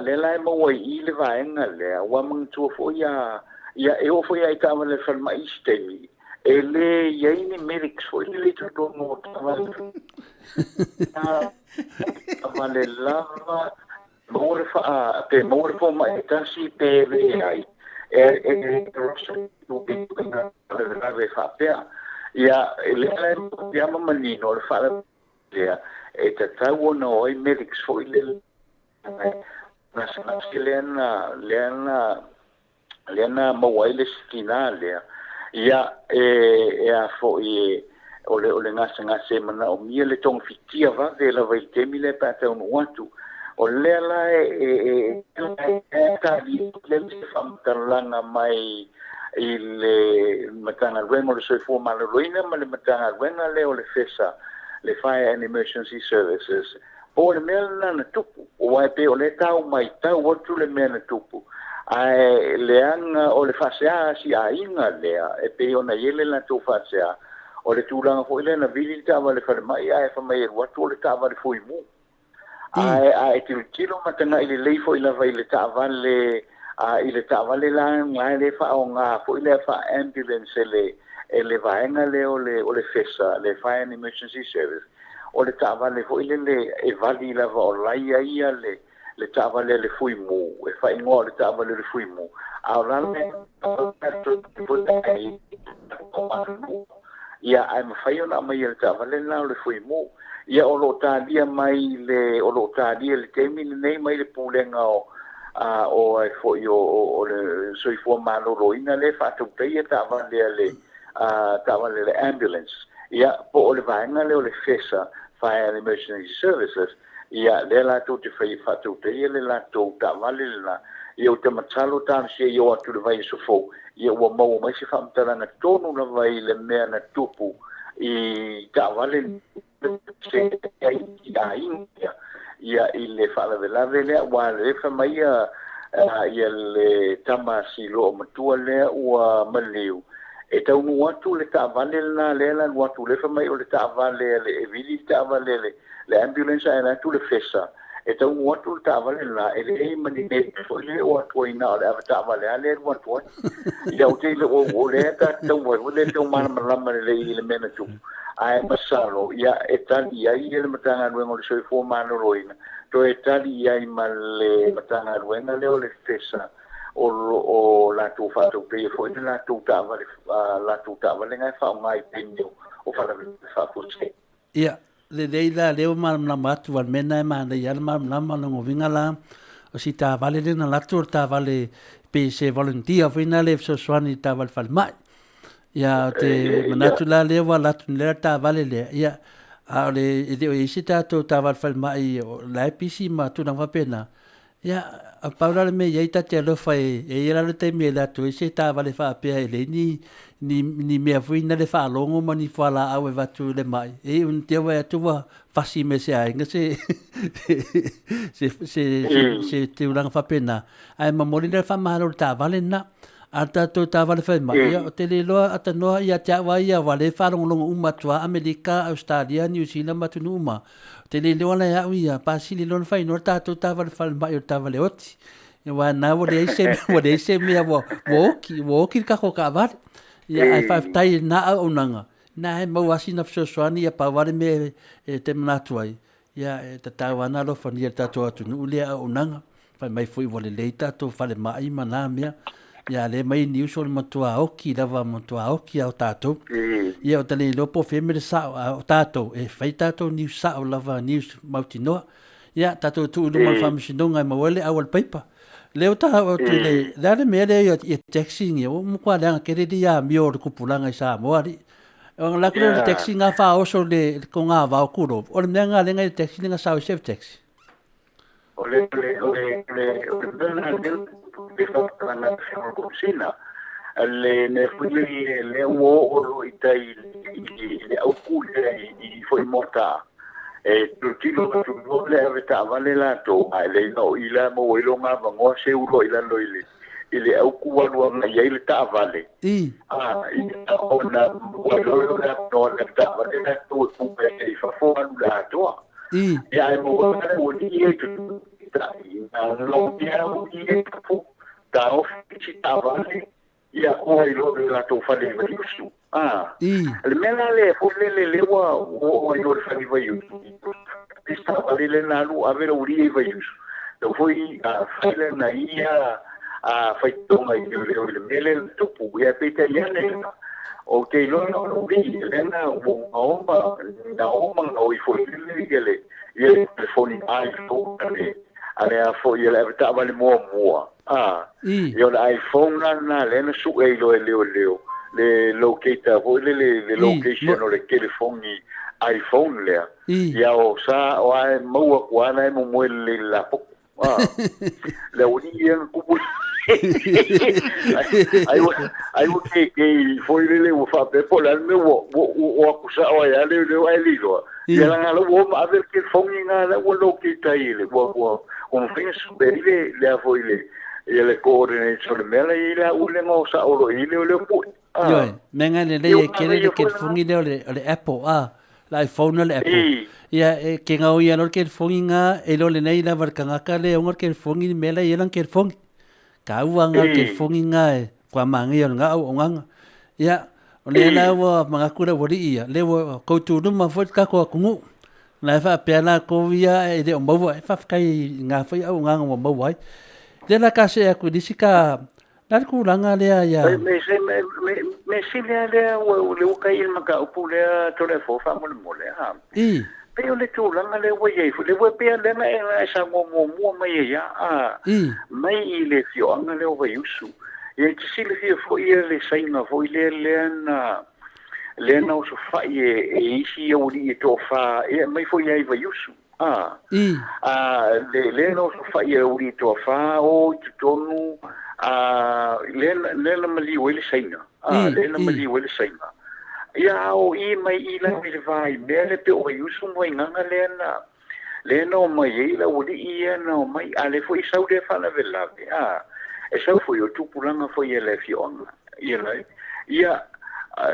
lea la e maua i i le vaega lea, ua manatua foi a, ia e oo foi lava i taavale a le falemai isi taimi, e le i ai ni medics foi lele i totonu o taavale, taavale lava, maua le faa, pe maua le fomai e tasi pe leai, e e faalavelave faapea. Ia, lea la e ama manino o le faalavelave lea, e tatau ona o ai medics foi lele gasegase lea na lea na lea na maua ai le isi tinā lea. Ia, e a foi o le gasegase e manaomia le togafitia vave lava i le taimi lea pe a taunuu atu. O lea la e tali le faamatalaga mai i le Matagaluega o le Soifua Maloloina ma le Matagaluega lea o le FESA, le Fire and Emergency Services, po o le mea lena na tupu, aua e pei o lea tau maitau atu le mea na tupu, ae leaga o le faasea a si aiga lea e pei ona i ai le latou faasea, o le tulaga foi lea na vili le taavale falemai ae fai mai e alu atu o le taavale fuimu. Ae tilotilo ma tagai lelei foi lava i le taavale, i le taavale la na le faaaoga foi lea faa-ambulance e le vaega lea o le FESA, le Fire and Emergency Service, o le taavale foi lele e vali lava o laia ia le taavale le fuimu, e faaigoa o le taavale le fuimu, a o lalo ia ae mafai ona aumaia le taavale lena o le fuimu. Ia o lo o talia mai le o lo o talia le taimi lenei mai le pulega o a o ai foi o le Soifua Maloloina le faatautaia taavale a le taavale le ambulance. Ia po o le vaega lea o le FESA, Fire and Emergency Services, ia lea latou te fai faatautaia le latou taavale lena. Ia ou te masalo talosia ia o atu le vaiaso fou, ia ua maua mai se faamatalaga tonu lava i le mea na tupu i taavale se ai aiga ia i le faalavelave lea, ua le fai mai ia le tama silo matua lea ua maliu e taunuu atu le taavale lena lea la alu atu le fai mai o le taavale le e vili le taavale le ambulance ae atu le FESA e taunuu atu le taavale lena e leai ma ni mea foi le o atu ai na o le ave taavale a le alu atu ai. Ia ou te le o lea ta tau ai le tau malamalama lelei i le mea na tupu, ae masalo ia e tali ai le Matagaluega o le Soifua Maloloina toe tali ai ma le Matagaluega lea o le FESA o latou faatautaia foi le latou taavale, latou taavale nga e faaaoga i taimi o faalavelave faafuasei. Ia, lelei la lea ua malamalama atu a le mea lena e manaia lava le malamalama lona uiga la o si taavale lea na alu atu o le taavale pe se volunteer foi lena le fesoasoani i le taavale falemai. Ia o te manatu la lea ua alu atu lea taavale lea, ia a o le e le o i ai se tatou taavale falemai o la e pisi ma tulaga faapena. Ia, a pau la le mea i ai ta te alofa e i ai la le taimi e alu atu ai se taavale faapea e leai ni mea foi na le faalogo ma ni fualaau e avatu i le mai. E iu ina te vaai atu ua fasi me se aiga se tulaga faapena. Ae momoli le faamalo i le taavale lena. A le tatou taavale falemai, ia o te le iloa atanoa ia te au a ia ua le faalogologo uma atu lava Amerika, Ausetalia, Niu Sila ma atunuu uma. Ou te le iloa la e au ia, pasili loa ona faaigoa le tatou taavale falemai o le taavale oti. Aua na ua leai se mea ua oki le tatou taavale. Ia ae faafetai i lena auaunaga, na e maua lava sina fesoasoani. Ia pau lava le mea e te manatu ai, ia e tatau lava ona alofagia e le tatou atunuu lea auaunaga. Fai mai foi ua lelei tatou falemai ma na mea. Ia lea mai news o le matua oki lava, matua oki a o tatou. Ia o te le iloa po o fea mea le sao, a o tatou e fai tatou news sao lava, news mautinoa. Ia tatou tuu i luma o le faamasinoga e maua ai le au a le paipa. Lea ua taua atu i le a le mea lea ia taxi ia ua matua leaga tele le amio o le tupulaga i Samoa alii. Ona alu atu lea o le taxi nga faaoso le togavao tulou. O le mea lena lea na i le taxi lea na sao ai se taxi. O le mea lena lea le faapena o le mea foi le lea ua oo loa i tai i le auku lea i foi mota e tilotilo atu loa le ave taavale latou, ae le na o i la maua ai lo gavanoa seu loa i lalo i le i le auku alu agai ai le taavale. Ia ona ua iloa le avanoa le taavale latou e pupe ai i fafo alu le atoa. Ia ae maua le ualii ia i totonu na logia ualii ia i fafo taofi isi taavale ia ua iloa le latou fale i Vaiusu. Le mea la lea foi lele lea ua oo ai loa le fale i Vaiusu isi taavale lea na alu ave le ualii i Vaiusu lau foi fai lena ia faitoga i leoleo i le mea lea na tupu. Ia peitai ane ou te iloa na o le ualii lea na ua oma na oma gaoi foi lele ia le telefoni iPhone a le a foi le ave taavale muamua. Ia o le iPhone la lena lea na sue ai loa e leoleo le locator foi lele le location o le telefoni iPhone lea. Ia o sa o ae maua atu lava na e momoe lelei i le lapopo. Le aualii ia na tupu ai ua keikei foi lele ua faapea po o le a le mea ua o atu sao ai lava leoleo ae le iloa. Ia leaga la ua o ma ave le telefoni lena la ua locate ai le ua ua ua mafai ona sue ai le le a foi le ia le coordinates o le mea la e i ai le au lea na o sao loa i ai leoleo pue. Ioe, mea nga lelei e kele le kelefongi lea o le, o le Apple, le iPhone o le Apple. Ia, e ke ngau ia lo le kelefongi nga, e lo lenei lava le kangaka le onga le kelefongi ni mea la ia lang kelefongi. Ka ua nga le kelefongi nga e kua mangia o le nga au onganga. Ia, o lea la ua mangaku le ualii ia, le ua koutu luma foi le kako atunuu. Na e faapea latou ia e le o maua, e faafetai i ngā foi auaunaga ua maua ai. Lea la ka see atu i le isi ka, le a le tulaga lea ia. Me se me me me sili lava lea ua le ua kai i le mataupu lea Toleafoa faamolemole a. Pei o le tulaga lea ua i ai foi, lea ua pei lea na e saunoa muamua mai ai lava mai i le afioaga lea o Vaiusu. Ia e te silafia foi le saina foi lea lea na lea na osofai e isi aualii e toafa e aumai foi lava i Vaiusu. Le lea na osofai e aualii e toafa o i totonu lea lea na maliu ai le saina. Lea na maliu ai le saina. Ia a o i mai i la i le va i mea lea pei o Vaiusu ma Vaigaga lea na lea na omai ai le aualii ia na omai, a lea foi e sau lea faalavelave, e sau foi o tupulaga foi a le afioaga, ia lai. Ia,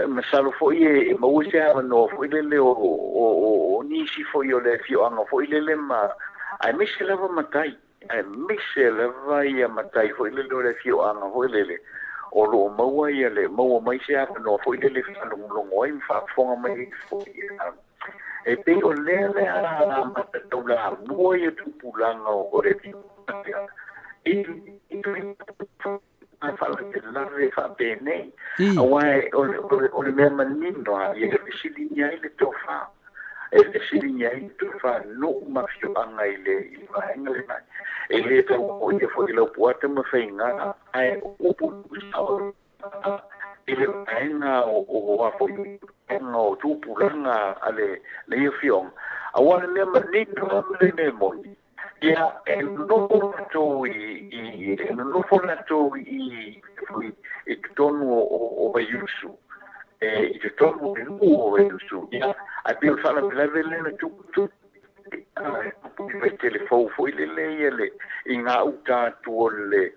masalo foi e maua se avanoa foi lele o nisi foi o le afioaga foi lele ma, aemaise lava matai, aemaise lava ia matai foi lele o le afioaga foi lele, o lo o maua ia le maua mai se avanoa foi lele e faalogologo ai ma faafofoga mai ai foi. E pei o lea le a amata taulamua ia tupulaga o le afioaga i faalavelave faapenei, aua o le mea manino lava ia e fesiligia ai le tofa, e fesiligia ai le tofa nuu ma afioaga i le vaega lena. E le tau oia foi i Laupua Tamafaiga, ae o upu sao i le vaega o a foi vaega o tupulaga a lenei afioaga, aua o le mea manino lava ma le mea moni. Ia, e nonofo latou i e nonofo latou i i totonu o Vaiusu, e i totonu o le nuu o Vaiusu. Ia, ae pei o le faalavelave lea na tupu tupu i Vaitele Fou foi lele ia le i gauta atu o le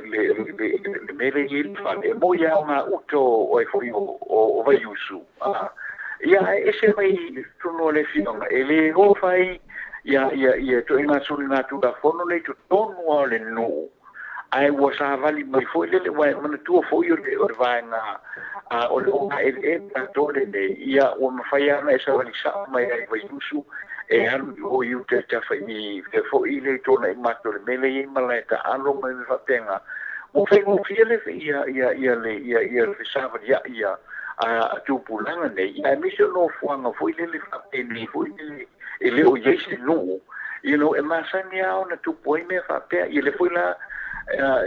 le le mea lea e i ai le fale. E moni lava o gauta o ai foi o Vaiusu, ia ae ese mai i totonu o le afioaga, e le o fai ia ia ia ituaiga soligatulafono nei i totonu lava o le nuu, ae ua savali mai foi lele, aua e manatua foi o le vaega o le ogaeleele atoa lenei, ia ua mafai lava ona e savali sao mai lava i Vaiusu e alu i o i uta i tafa i foi le tuanai matou le mea lea e i ai malae taalo ma mea faapena. Ua faigofie le ia ia ia le ia ia le fesavaliai a tupulaga nei, aemaise o nofoaga foi lele faapenei foi lele e le o i ai se nuu, you know, e masani lava ona tupu ai mea faapea. Ia lea foi la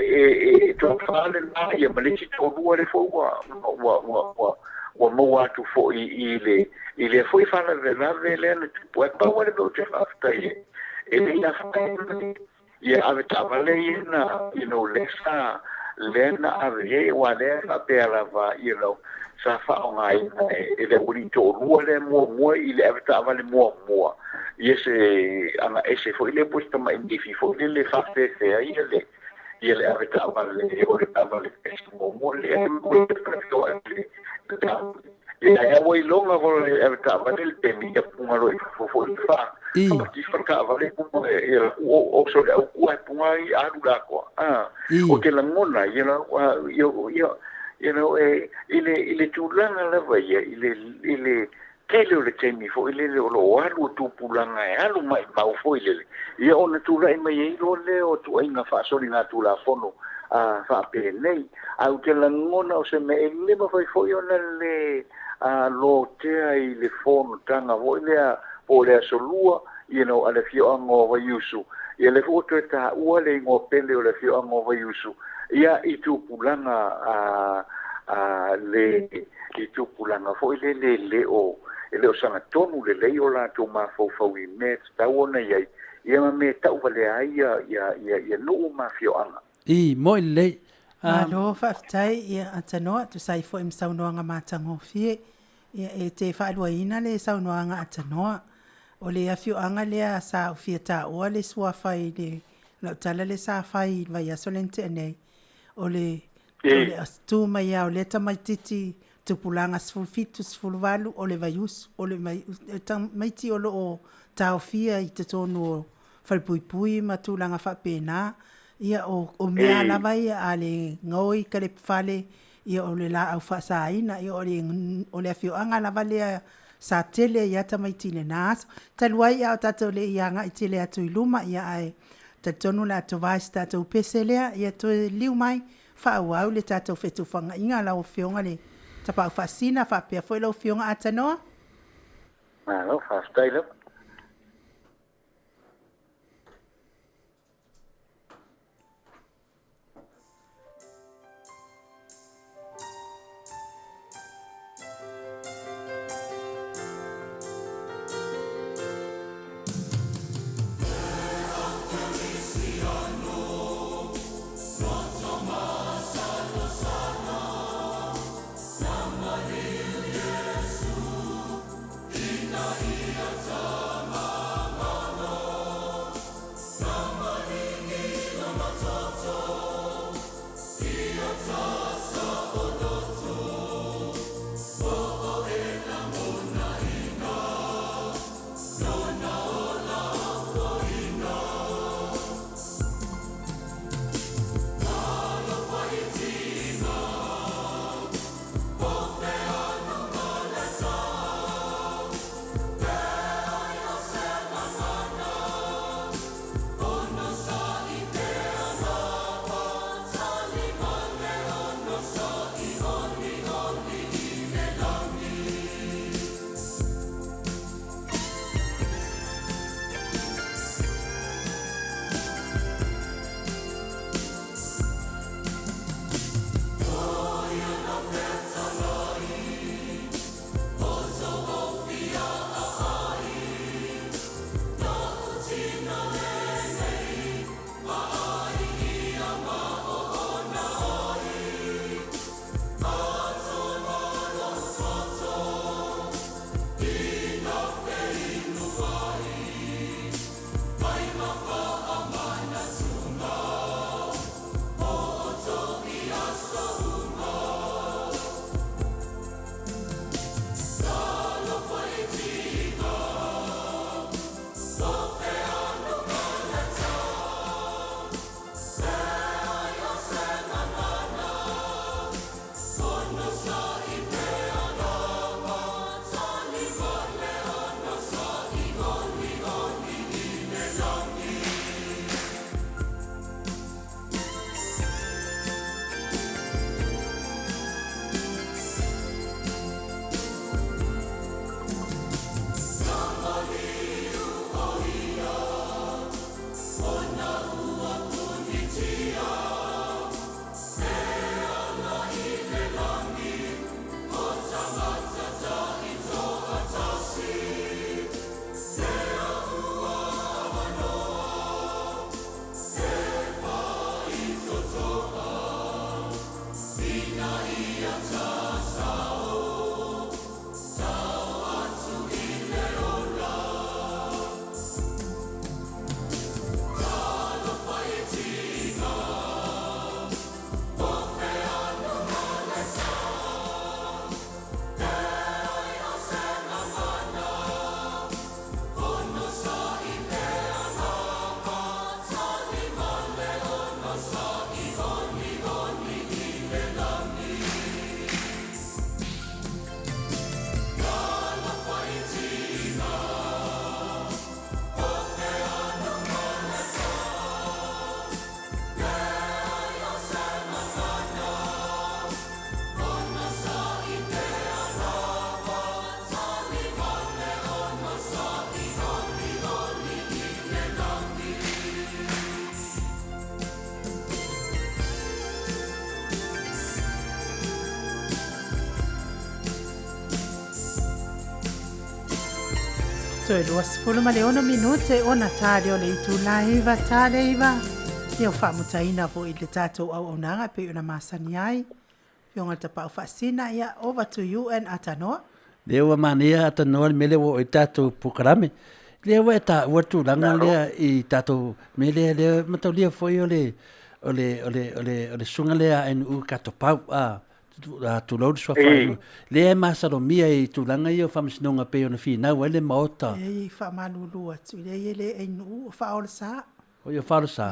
e toafa lena ia ma le isi toalua lea foi ua ua ua ua ua maua atu foi i le i lea foi faalavelave lea na tupu. Ae pau lava le mea ou te faafetai ai, e le i afaina ia ave taavale ia na, you know, lea sa lea na ave i ai, aua lea e faapea lava, you know, sa faaaogaina e le aualii toalua lea muamua i le ave taavale muamua, ia se agaese foi lea po o se tamai nifi foi lele e faafefea ai le Ia le ave taavale o le taavale mo le ia ia ua iloga ko le ave taavale le taimi ia punga loa i fafo foi le fa ti fa taavale punga ia o so le au kua punga i alu la koa o te lagona ia ia ia you know e i le tulaga lava ia i le tele o le taimi foi lele o loo alu o tupulaga e alu maimau foi lele ia ona tulai mai ai loa lea o tuaiga faasoligatulafono faapenei. Ae ou te lagona o se mea e le mafai foi ona le lotea i le fonotaga foi lea po o le aso lua, you know, a le afioaga o Vaiusu. Ia le foi toe taua le igoa pele o le afioaga o Vaiusu ia i tupulaga le i tupulaga foi lele le o e le o sagatonu lelei o latou mafaufau i mea tatau ona i ai ia ma mea tauvalea ai ia nuu ma afioaga. I mo'i lelei. Malo faafetai ia Atanoa tusa ai foi ma saunoaga matagofie. Ia e te faaluaina le saunoaga Atanoa. O le afioaga lea sa ufia taua le suafa i le lautala le sa fai i le vaiaso le na tea nei. O le tu mai ia o lea tamaititi tupulaga 17, 18 o le Vaiusu, o le tamaiti o loo taofia i totonu o falepuipui ma tulaga faapena. Ia o mea lava ia a le gaoi ka le fale, ia o le laau faasaina, ia o le afioaga lava lea sa tele ia tamaiti i lena aso. Talu ai ia o tatou le i agai tele atu i luma, ia ae talitonu le atovae se tatou pese lea, ia toe liu mai faaauau le tatou fetufaagaiga lau Afioga le Tapaau Faasisina faapea foi lau Afioga Atanoa. Malo, faafetai lava. Toe 26 minute ona ta lea o le itula e 9 ta le 9. Ia ua faamutaina foi le tatou auaunaga e pei ona masani ai. Afioga i le Tapaau Faasina, ia over to you and Atanoa. Lea ua manaia Atanoa le mea lea ua oo i tatou polokalame. Lea ua e taua le tulaga lea i tatou mea lea lea mataulia foi o le o le o le o le o le susuga lea a NU Katopau a tulou le suafa e lea e masalomia i tulaga ia o faamasinoga pei ona finau ai le Maota. E faamalulu atu, leai e le NU, o Faaolesa. O ia Faaolesa,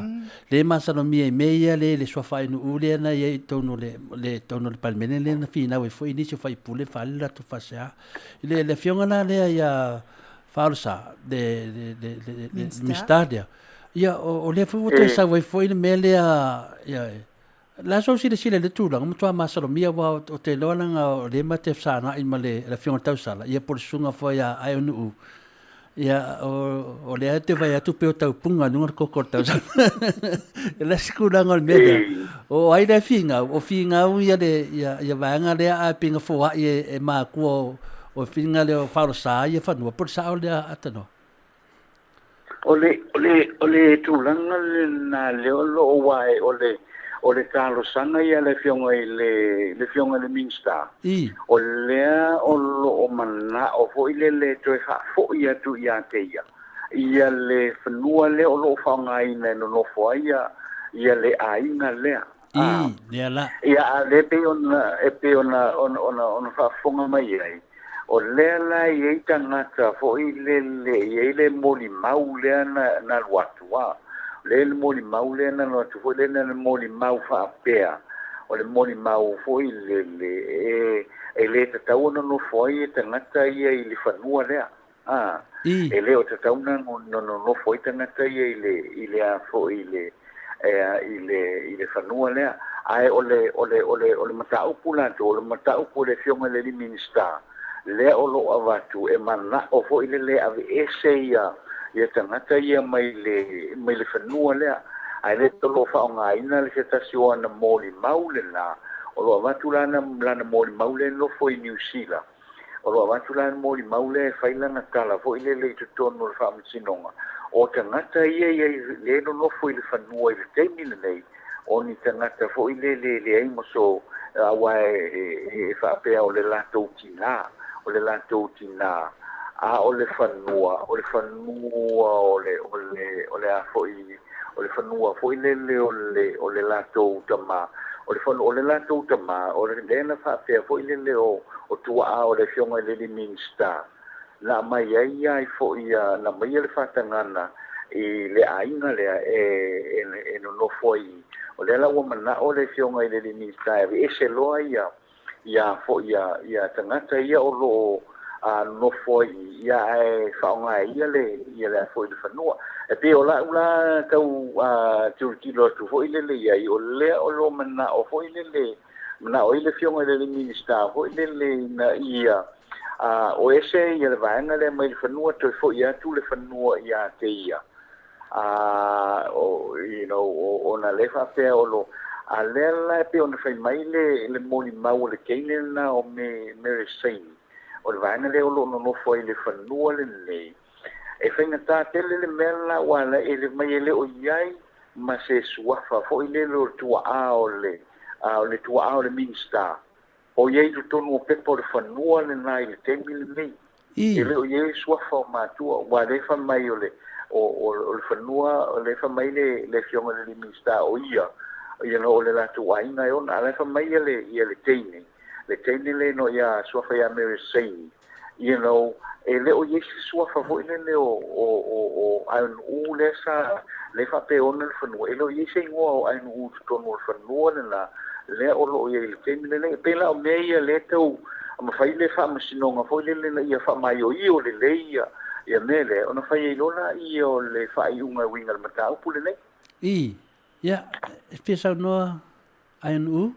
lea e masalomia i mea ia le le suafa NU lea na i ai i totonu o le le totonu o le Palemene lea na finau ai foi nisi o faipule ma faaali le latou faasea. I le le afioga la lea ia Faaolesa, le le le le Minisita lea, ia o lea foi ua toe sau ai foi le mea lea ia O le a sou silasila i le tulaga, matua masalomia aua ou te iloa leaga o lea ma te fesagai ma le Afioga i le Tausala, ia po o le susuga foi ia Aeonuu, ia o lea e te vaai atu pei o taupuga i luga o le koko o le Tausala. O le isi tulaga o le mea lea, o ai lea e finau? O finau ia le ia vaega lea ae pei na foai e matua o filiga lea o Faaolesa ia fanua, po o le sao lea Atanoa? O le, o le, o le tulaga lena lea o lo o ae o le, o le talosaga ia a le Afioga i le, le Afioga i le Minisita, o lea o lo o manao foi lele e toe faafoi atu ia te ia, ia le fanua lea o lo o faaaogaina e nonofo ai ia, ia le aiga lea. I, lea la. Ia, a o lea e pei ona, e pei ona, ona, ona, ona faafofoga mai ai, O lea la e i ai tagata foi lele, e i ai le molimau lea na, na alu atu, a. O lea le molimau lea na alu atu foi lele, na molimau faapea, o le molimau foi lele e, e le tatau ona nofo ai e tagata ia i le fanua lea, a. E le o tatau ona nonofo ai tagata ia i le, i le a foi i le, e a, i le, i le fanua lea. Ae o le, o le, o le, o le mataupu latou, o le mataupu a le Afioga i le alii Minisita, lea o lo o avatu, e manao foi le le aveese ia, ia tagata ia mai le, mai le fanua lea. Ae le o lo o faaaogaina le se tasi o ana molimau lena, o lo o avatu lana, lana molimau lea e nofo i Niu Sila, O lo o avatu la le molimau lea e fai lana tala foi lele i totonu o le Faamasinoga, o tagata ia ia lea e nonofo i le fanua i le taimi lenei, o ni tagata foi lele e leai ma so, aua e faapea o le latou tina, o le latou tina, a o le fanua, o le fanua o le, o le, o le a foi, o le fanua foi lele o le, o le latou tama, o le fanua, o le latou tama, o le lea na faapea foi lele o, o tuaa o le Afioga i le alii Minisita, na aumai ai ai foi ia, na aumaia le faatagana i le aiga lea e, e, e nonofo ai i. O lea la ua manao le Afioga i le alii Minisita e aveese loa ia, ia foi ia, ia tagata ia o lo o a nonofo ai i, ia ae faaaoga e ia le, ia le a foi le fanua. E pei o la'u la tau a tilotilo atu foi lele i ai, o lea o lo o manao foi lele, manao ai le Afioga i le alii Minisita foi lele ina ia a o ese ia le vaega lea mai le fanua toe foi atu le fanua ia te ia. A o, you know, o, ona lea faapea o lo, a lea la e pei ona fai mai le, le molimau o le teine lena o me, Mary Saini, o le vaega lea o lo o nonofo ai i le fanua lenei, e faigata tele le mea la ua ala e le mai e le o i ai ma se suafa foi lele o le tuaa o le, a o le tuaa o le Minisita, o i ai i totonu o pepa o le fanua lena i le taimi lenei. E le o i ai suafa o matua, aua o lea e fai mai o le, o, o, o le fanua, o lea e fai mai le, le Afioga i le alii Minisita o ia, you know, o le latou aiga e ona, a o la e fai mai ia le, ia le teine, le teine lea no ia suafa ia Mary Saini, you know, e le o i ai se suafa foi lele o, o, o, o Aeonuu lea sa, lea e faapea e ona le fanua, e le o i ai se igoa o Aeonuu i totonu o le fanua lena, lea o lo o i ai i le taimi lenei. E pei la o mea ia lea e tau mafai le faamasinoga foi lele ina ia faamaioio lelei ia, ia mea lea, ona fai ai loa lea o le faaiuga e uiga i le mataupu lenei. I, ia, e fia saunoa Aeonuu,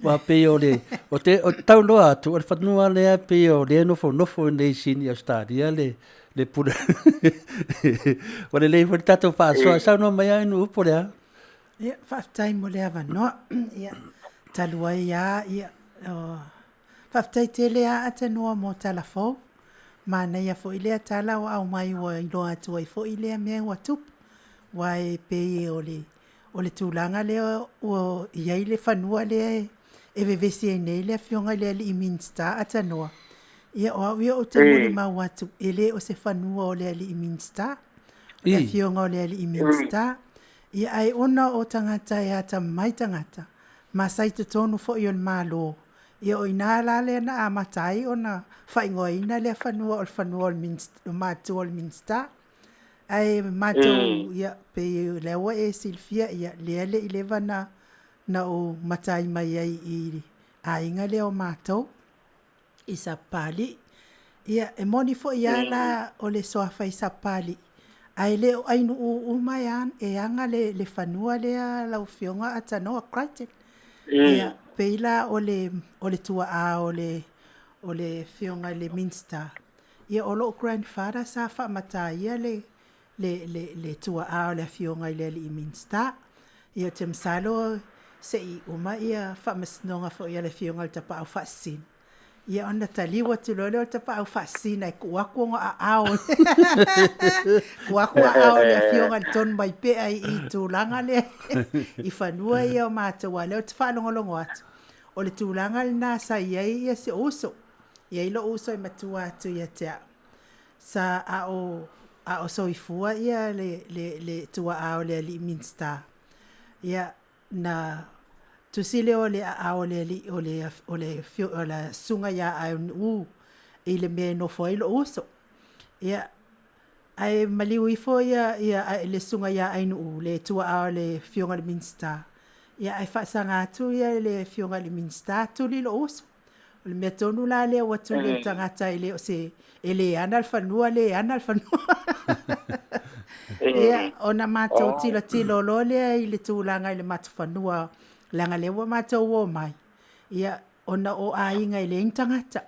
aua pei o le, o te, o te tau loa atu, o le fanua lea pei o lea e nofonofo nei i Sini Ausetalia le, le pule. Ua lelei foi le tatou faasoa. Saunoa mai Aeonuu po o le a? Ia, faafetai mo le avanoa. Ia, talu ai lava, ia, o, faafetai tele lava Atanoa mo tala fou. Manaia foi lea tala ua aumai ua iloa atu ai foi lea mea ua tupu. Aua e pei o le o le tulaga lea ua i ai le fanua lea e vevesi ai nei le Afioga i le alii Minisita Atanoa, ia o au ia ou te molimau atu e le o se fanua o le alii Minisita, o le Afioga o le alii Minisita. Ia ae ona o tagata e atamamai tagata, ma sa i totonu foi o le Malo, ia o i ina la lea na amata ai ona faaigoaina lea fanua o le fanua o le matua o le Minisita. Ae matou, ia, pei o lea ua e silafia, ia, lea le i leva na, na ou matai mai ai i aiga lea o matou, i Sapapalii. Ia, e moni foi lava la o le suafa i Sapapalii, ae le o Ainuu uma e, e aga le, le fanua lea lau Afioga Atanoa Crichton. Ia, pei la o le, o le tuaa o le, o le Afioga i le Minisita, Ia o lou grandfather sa faamataia le le le le tuaa o le afioga i le alii Minista. Ia ou te masalo se i uma ia faamasinoga foi a le afioga i le Tapaau Faasisina, ia ona taliu atu loa lea o le Tapaau Faasisina e tuu atu ona aao tuu atu aao o le afioga i le Tonumaipea i i tulaga lea i fanua ia o matou aua o lea ou te faalogologo atu o le tulaga lena sa i ai ia si ou uso. I ai lou uso e matua atu ia te au, sa a o, a o soifua ia le, le, le tuaa o le alii Minisita, ia, na tusi lea o le aao o le alii, o le, o le, o le susuga ia Aenuuu i le mea e nofo ai lou uso. Ia, ae maliu ifo ia, ia le susuga ia Ainuu, le tuaa o le afioga i le Minisita, ia ae faasaga atu ia le afioga i le Minisita, tuli lou uso. O le mea tonu la lea ua tuli e le tagata e le o se, e le ana le fanua, le ana le fanua. Ia, ona matou tilotilo loa lea i le tulaga i le matou fanua, leaga lea ua matou o mai, ia, ona o aiga e leai ni tagata.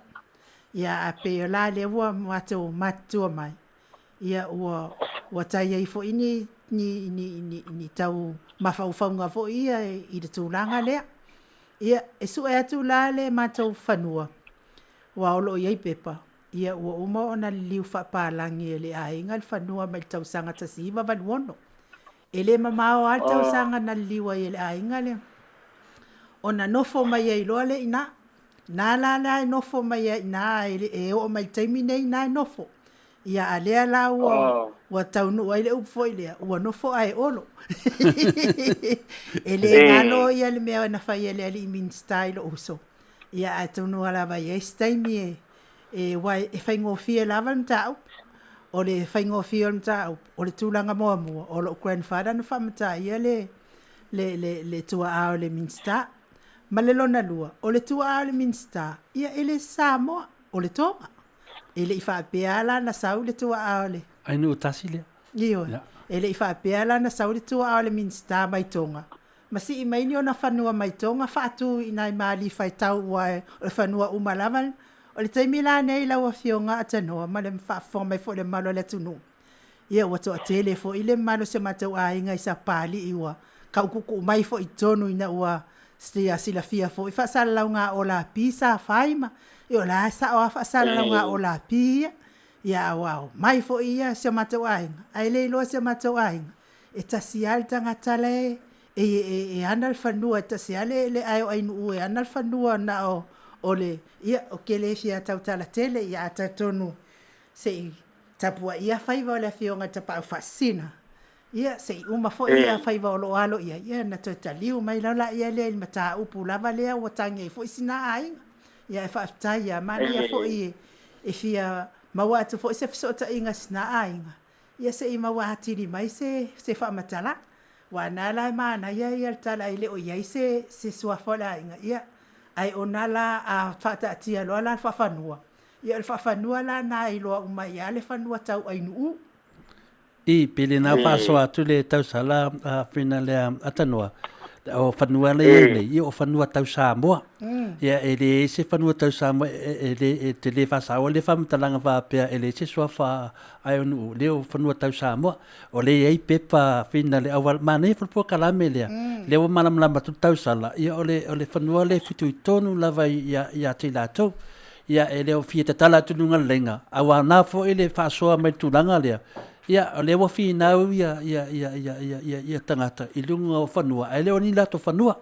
Ia, ae pei o la lea ua matou matutua mai, ia ua, ua tai ai foi ni, ni, ni, ni, ni tau mafaufauga foi ia i le tulaga lea. Ia, e sue atu la le matou fanua, aua o lo o i ai pepa, ia ua uma ona liliu faapalagi e le aiga le fanua mai le tausaga 1986. E le mamao lava le tausaga na liliu ai e le aiga le, ona nofo mai ai loa lea i ina. Na la la e nofo mai ai i ina e oo mai i le taimi nei na e nofo. Ia a lea la ua, ua taunuu ai le upu foi lea, ua nofo ae olo. E le galo ia le mea na fai e le alii Minisita i lou uso. Ia atonu lava e i ai se taimi e, e, aua e faigofie lava le mataupu. O le faigofie o le mataupu, o le tulaga muamua, o lou grandfather na faamataia le, le, le, le tuaa o le Minisita. Ma le lona lua, o le tuaa o le Minisita, ia e le Samoa, o le Toga. E le i faapea la na sau le tuaa o le... Ai nuu tasi lea. Ioe. Yeah. E le i faapea la na sau le tuaa o le Minisita mai Tonga, ma sii mai ni ona fanua mai Tonga faatu i nai Malifa e tau ua o le fanua uma lava. O le taimi la nei lau Afioga Atanoa ma le faafofoga mai foi o le mamalu o le atunuu, Ia ua toatele foi le mamalu o si o matou aiga i Sapapalii ua tautuutuu mai foi i totonu ina ua silafia foi faasalalauga olapi sa fai ma ia o la e sao lava faasalalauga olapi ia. Ia a ua omai foi ia si o matou aiga, ae le iloa si o matou aiga, e tasi lava le tagata la e e ana le fanua, e tasi lava le le ae o Ainuu e ana le fanua na o o le ia ou te le fia tautala tele, ia ae talitonu se i Tapuaia faiva o le Afioga i le Tapaau Faasisina, ia, se i uma foi ia faiva o lo o alo i ai, ia ona toe taliu mai loa laia lea i le mataupu lava lea ua tagi ai foi sina aiga. Ia ae faafetai lava, manaia foi e fia maua atu foi se fesootaiga i sina aiga, ia se i maua atili mai se se faamatalaga. Aua na la e manaia ia le tala e le o i ai se se suafa o le aiga, ia, ae ona la a faataatia loa la le faafanua, Ia o le faafanua la na e iloa uma ai lava le fanua tau Ainuu. I, pe le na faasoa atu le tausala a fina lea Atanoa, o fanua lea i ai nei, ia o fanua tau Samoa. Ia e leai se fanua tau Samoa e le e te le faasaoa le faamatalaga faapea e leai se suafa Aeonuu, lea o fanua tau Samoa. O lea e i ai pepa fina le auala, manaia foi le polokalame lea, lea ua malamalama atu le tausala, ia o le o le fanua lea e fitoitonu lava ia ia te i latou. Ia, e le o fia tatala atu i luga o le laina, a ua aoga foi le faasoa mai le tulaga lea, ia, o lea ua finau ia, ia, ia, ia, ia, ia, ia tagata i luga o fanua, ae le o ni latou fanua.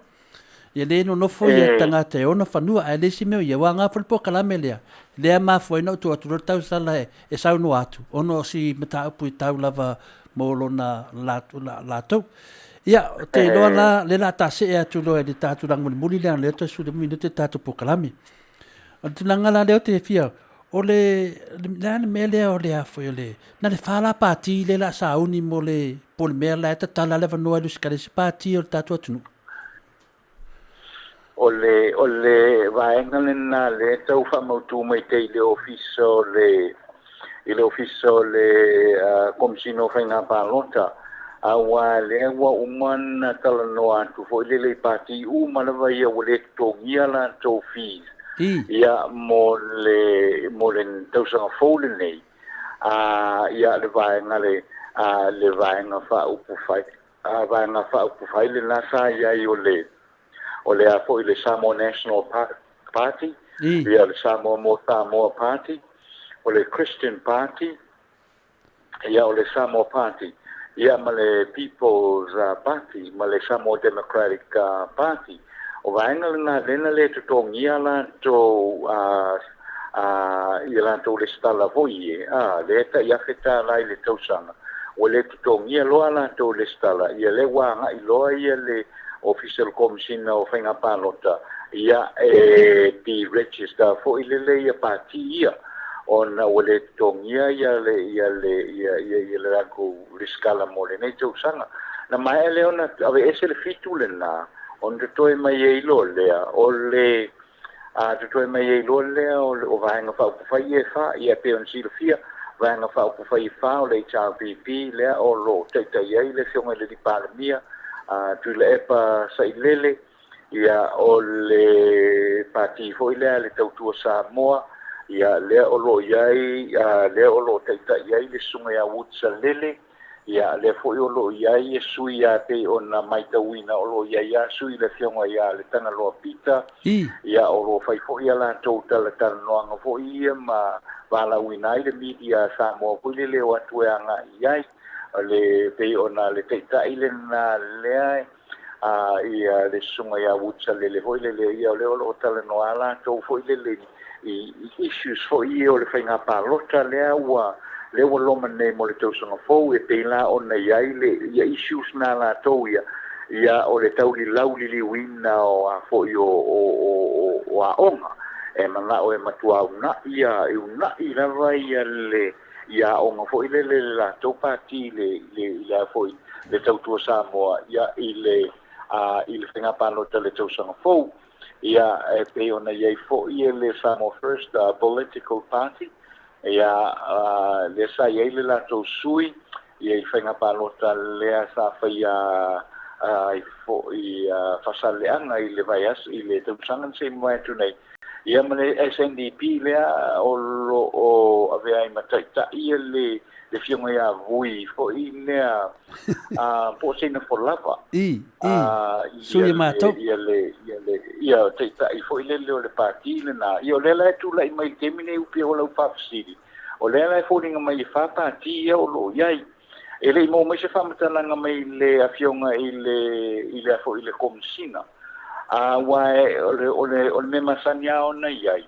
Ia le nonofo ia tagata e ona fanua, ae le isi mea o ia, ua aoga foi le polokalame lea, lea mafua ai ona ou tuu atu loa le tausala e saunoa atu, ona o si mataupu i tau lava mo lona latou. Ia, ou te iloa la, lea o le a ta see atu loa i le ta tulaga mulimuli lea, lea toe 15 minute le tatou polokalame. O le tulaga la lea ou te fia, o le, le a le mea lea o le a foi o le, na le fa la pati lea o le a sauni mo le, po o le mea la e tatala le avanoa e lusitala i se pati o le tatou atunuu. O le vaega lena lea tau faamautu mai te i le ofisa o le i le ofisa o le Komesina o Faiga Palota, auā lea ua uma na talanoa atu foi lele i pati uma lava ia ua lē totogia latou fees ia mo le tausaga fou lenei, ia le vaega le vaega faaupufai vaega faaupufai lena sa iai o le a foi le Samoa National Party, ia le Samoa mo Samoa Party, o le Christian Party, ia o le Samoa Party, ia ma le People's Party ma le Samoa Democratic Party. O vaega lena lena le totogia latou ia latou lesitala foi e lea tai $1,000 i le tausaga, ua le totogia loa latou lesitala. Ia lea ua agai loa ia le ofisa o le Komesina o Faiga Palota ia e deregister foi lele ia pati ia, ona ua le totogia ia le latou lesitala mo lenei tausaga. Na maea lea ona ave ese le fitu lena, ona totoe mai ai loa lea o le totoe mai ai loa lea o vaega faaupufai e fa. Ia pei ona silafia, vaega faaupufai e fa o le HRPP lea o lo taitai ai le afioga i le Palemia Tuilaepa Sailele, ia o le pati foi lea le Tautua Samoa, ia lea o lo i ai lea o lo taitai ai le susuga ia Wood Salele, ia lea foi o lo i ai e sui a pei ona maitauina o lo i ai a sui le afioga ia le Tagaloa Pita. Ia o lo fai foi ia latou talatalanoaga foi ia ma valaauina ai le media Samoa foi lele o atu e agai i ai le pei ona le taitai lena lea ia le susuga ia Wood Salele foi lele, ia o lea o lo o talanoa latou foi lele i issues foi ia o le faiga palota lea ua loma nei mo le tausaga fou, e pei la ona i ai le ia issues na latou ia o le tauli lauliliuina o a foi o aoga e manao e matua una'i ia e una'i lava ia le ia aoga foi lele le latou pati le a foi le Tautua Samoa ia i le faiga palota le tausaga fou. Ia e pei ona i ai foi le Samoa First Political Party, ia lea sa i ai le latou sui ia i faiga palota lea sa faia ai foi Faasaleleaga i le vaiaso i le tausaga na se i mavae atu nei, ia ma le SNDP lea o lo o avea ai ma taitai ia le afioga ia Vui foi lea po o seina folava. I sui matou. Ia le taitai foi lele o le pati lena. Ia o lea la e tulai mai le taimi nei upi o lau faafesili, o lea la e foliga mai e fa pati ia o lo o i ai. E le i maua mai se faamatalaga mai le afioga i le a foi le Komesina, ua o le mea masani a ona i ai,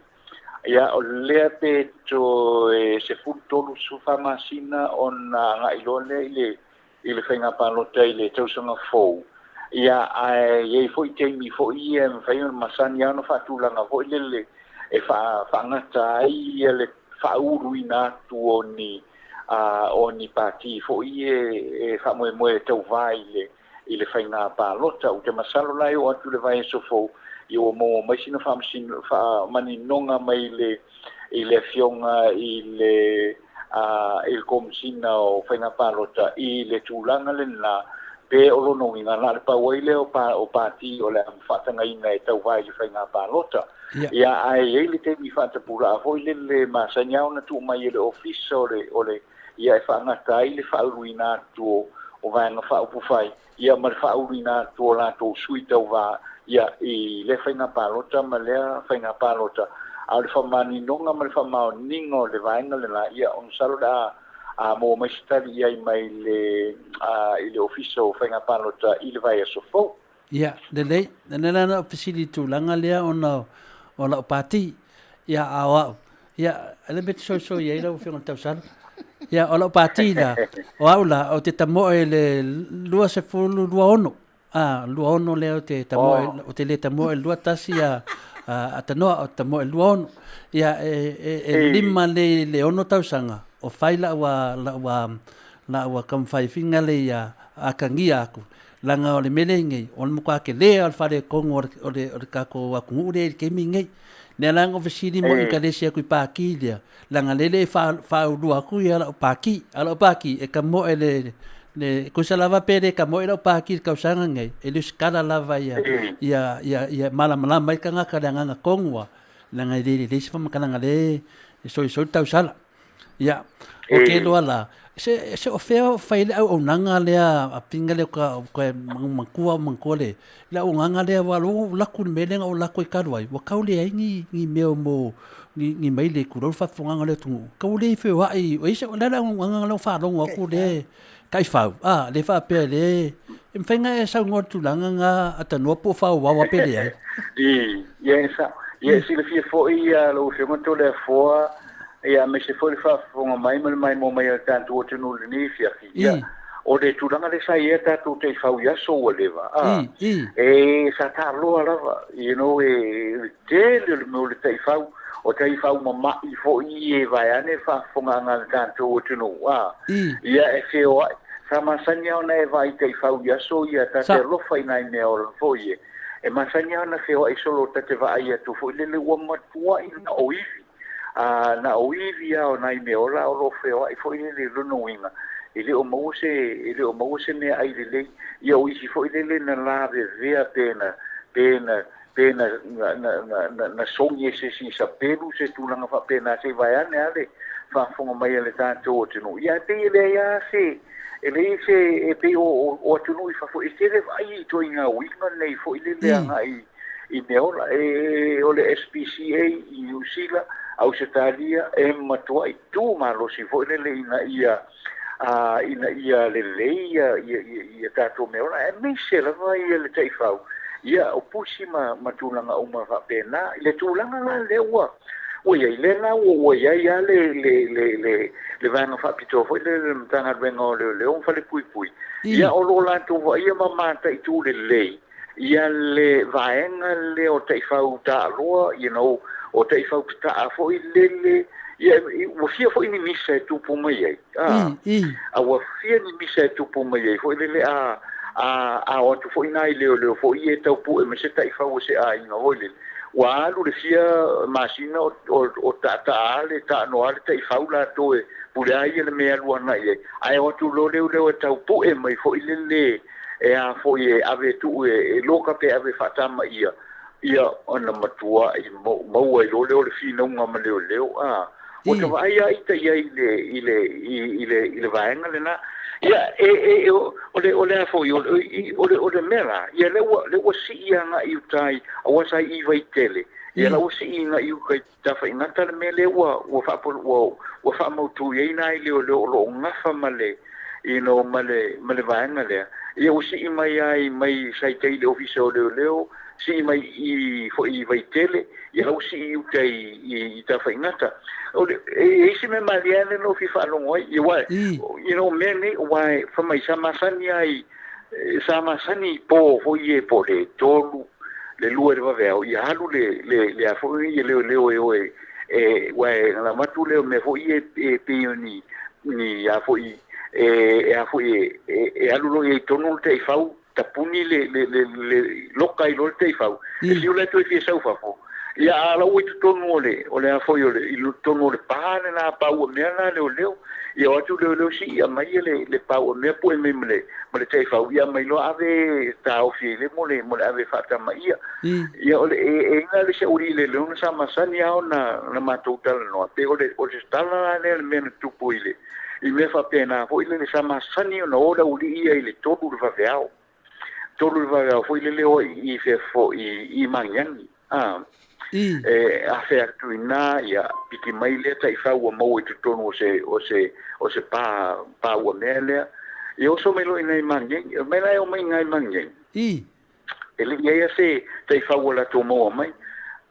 ia o lea pe toe 13 masina ona agai loa lea i le faiga palota i le tausaga fou. Ia ae i ai foi taimi foi ia e mafai ona masani a ona faatulaga foi lele e faagata ai ia le faauluina atu o ni pati foi e faamoemoe e tauvā i le faiga palota. Ou te masalo la e oo atu le vaiaso fou ia ua maua mai sina faamaninoga mai i le afioga i le Komesina o Faiga Palota i le tulaga lena, pe o lona uiga na o le pau ai lea o pati o le a faatagaina e tauvā i le faiga palota. Ia ae i ai le taimi faatapulaa foi lele masani a ona tuu mai e le ofisa o le ia e faagata ai le faauluina atu o vaega faaupufai ia ma le faauluina atu o latou sui tauvā ia i le faiga palota ma lea faiga palota. A o le faamaninoga ma le faamaoniga o le vaega lena, ia ona salo le a maua mai se tali i ai mai le i le Ofisa o Faiga Palota i le vaiaso fou. Ia, lelei, lena la na fesili i tulaga lea ona o lau pati. Ia, a o au, ia, le mea te soisoi ai lau Afioga i le Tausala. Ia, o lau pati la, o au la, ou te tamoe i le 2026. A, 26 lea ou te tamoe, ou te le tamoe i le 21 a, a Tanoa, ou te tamoe i le 26. Ia, e 5 le i le 6 tausaga, o fai lau lau taumafai le ia atagia atu, laga o le mea lea nei, o le matua telē o le faaletonu o le tatou atunuu lea i le taimi nei. Lea la na ou fesili mo inkalesi atu i pati lea, laga lele e faaulua atu ia lau pati, a o lau pati e tamoe le tusa lava pe le tamoe lau pati i le tausaga nei, e lusitala lava ia ia ia ia malamalama ai tagata le agaga tonu lava, leaga e le lelei se faamatalaga lea e soisoi le tausala. Ia, o te iloa la, se o fea o fai le auaunaga lea a pinga lea ka ka matua o matua le le auaunaga lea ua lo laku le mea lea na ou lako i talu ai, ua tau leai ni mea mo ni mai le tulou le faafofogaga o le atunuu, tau le feoai, o ai se o le a le auaunaga lea ua faalogo atu le taifau, a le faapea le e mafai ona e saunoa i le tulaga na atanoa po o faaauau pe leai. Ia, sa ia silafia foi lau Afioga Toleafoa, ia aemaise foi le faafofoga mai ma le maimoa mai a le tatou atunuu i lenei afiafi. Ia, o le tulaga lea sa i ai tatou taifau i aso ua leva, a e sa taaloa lava, you know, e tele o le mea o le taifau, o taifau mama'i foi e vaeane faafofogaaga a le tatou atunuu, a ia e feoai. Sa masani lava ona e vaai taifau i aso ia, ta te alofa i nai mea ola foi e. E masani lava ona feoai solo ta te vaai atu foi lele ua matuai na o ivi. A na o ivi lava o nai mea ola o lo o feoai foi lele i lona uiga, e le o maua se, e le o maua se meaai lelei. Ia o isi foi lele na lavevea pe na, pe na, pe na, na, na, na, na sogi e se isi i sapelu se tulaga faapena se i vaeane lava le faafofoga mai a le tatou atunuu. Ia ae pei e leai lava se, e leai se, e pei o, o atunuu i fafo e tele vaai i ituaiga uiga nei foi lele agai i mea ola. E o le SPCA i Niu Sila, Ausetalia, e matuai tumalosi foi lele ina ia ina ia lelei ia, ia, ia, ia tatou mea ola, aemaise lava ia le taifau, ia o pusi ma tulaga uma faapena. I le tulaga la lea ua i ai, lea la ua i ai lava le vaega faapitoa foi lele le Matagaluega o Leoleo ma Falepuipui, ia o lo o latou vaaia ma mataitu lelei ia le vaega lea o taifau taaloa, you know, o taifau tataa foi lele, ia ua fia foi ni misa e tupu mai ai. A ua fia ni misa e tupu mai ai foi lele a a o atu foi nai leoleo foi e taupue ma se taifau o se aiga foi lele. Ua alu le fia masina o taataa le taanoa le taifau latou e pule ai le mea alu agai ai. Ae o atu loa leoleo e taupue mai foi lele e a foi e ave tuu e loka pe ave faatamaia, ia ona matua i maua i loa lea o le finauga ma leoleo. A ua ta vaai lava ita i ai i le i le i le vaega lena. Ia e o le a foi o le mea la, ia lea ua sii agai i uta i aua sa i Vaitele, ia la ua sii agai i uta i Tafaigata le mea lea ua ua faamautu i ai nai leoleo o lo o gafa ma le, you know, ma le vaega lea. Ia ua sii mai ai mai Saita i le Ofisa o Leoleo, sii mai i foi i Vaitele, ia la ua sii i uta i Tafaigata. O le e isi mea malie lea na ou fia faalogo ai, ia ua, you know, mea nei, ua e fai mai sa masani ai, sa masani po foi e po le 3, le 2 i le vaveao, ia alu le a foi ia leoleo e oe, e ua e na matu lea o mea foi e pei o ni a foi e a foi e alu loa i tonu le taifau, tapuni le loka i loa le taifau, e fiu la toe fia sau fafo. Ia a lau i totonu o le a foi o le i totonu o le pa lena pau o mea la leoleo. Ia o atu leoleo sii aumai le pau o mea pue mai ma le taifau, ia mai loa ave taofi i le mo le ave faatamaia. Ia o le e ina le sauli le leo na sa masani lava ona matou talanoa, pe o le tala lea le mea na tupu i le i mea faapena foi lele sa masani ona o laulii ia i le 3 le vaveao. 3 le vaveao foi lele o i fea foi i Magiagi. E afe atu iina, ia piki mai lea taifau ua maua i totonu o se o se o se pa pa uamea lea. Ia oso mai loa iina i Magiagi. O le mea la e omai iina i Magiagi, e le i ai se taifau ua latou maua mai.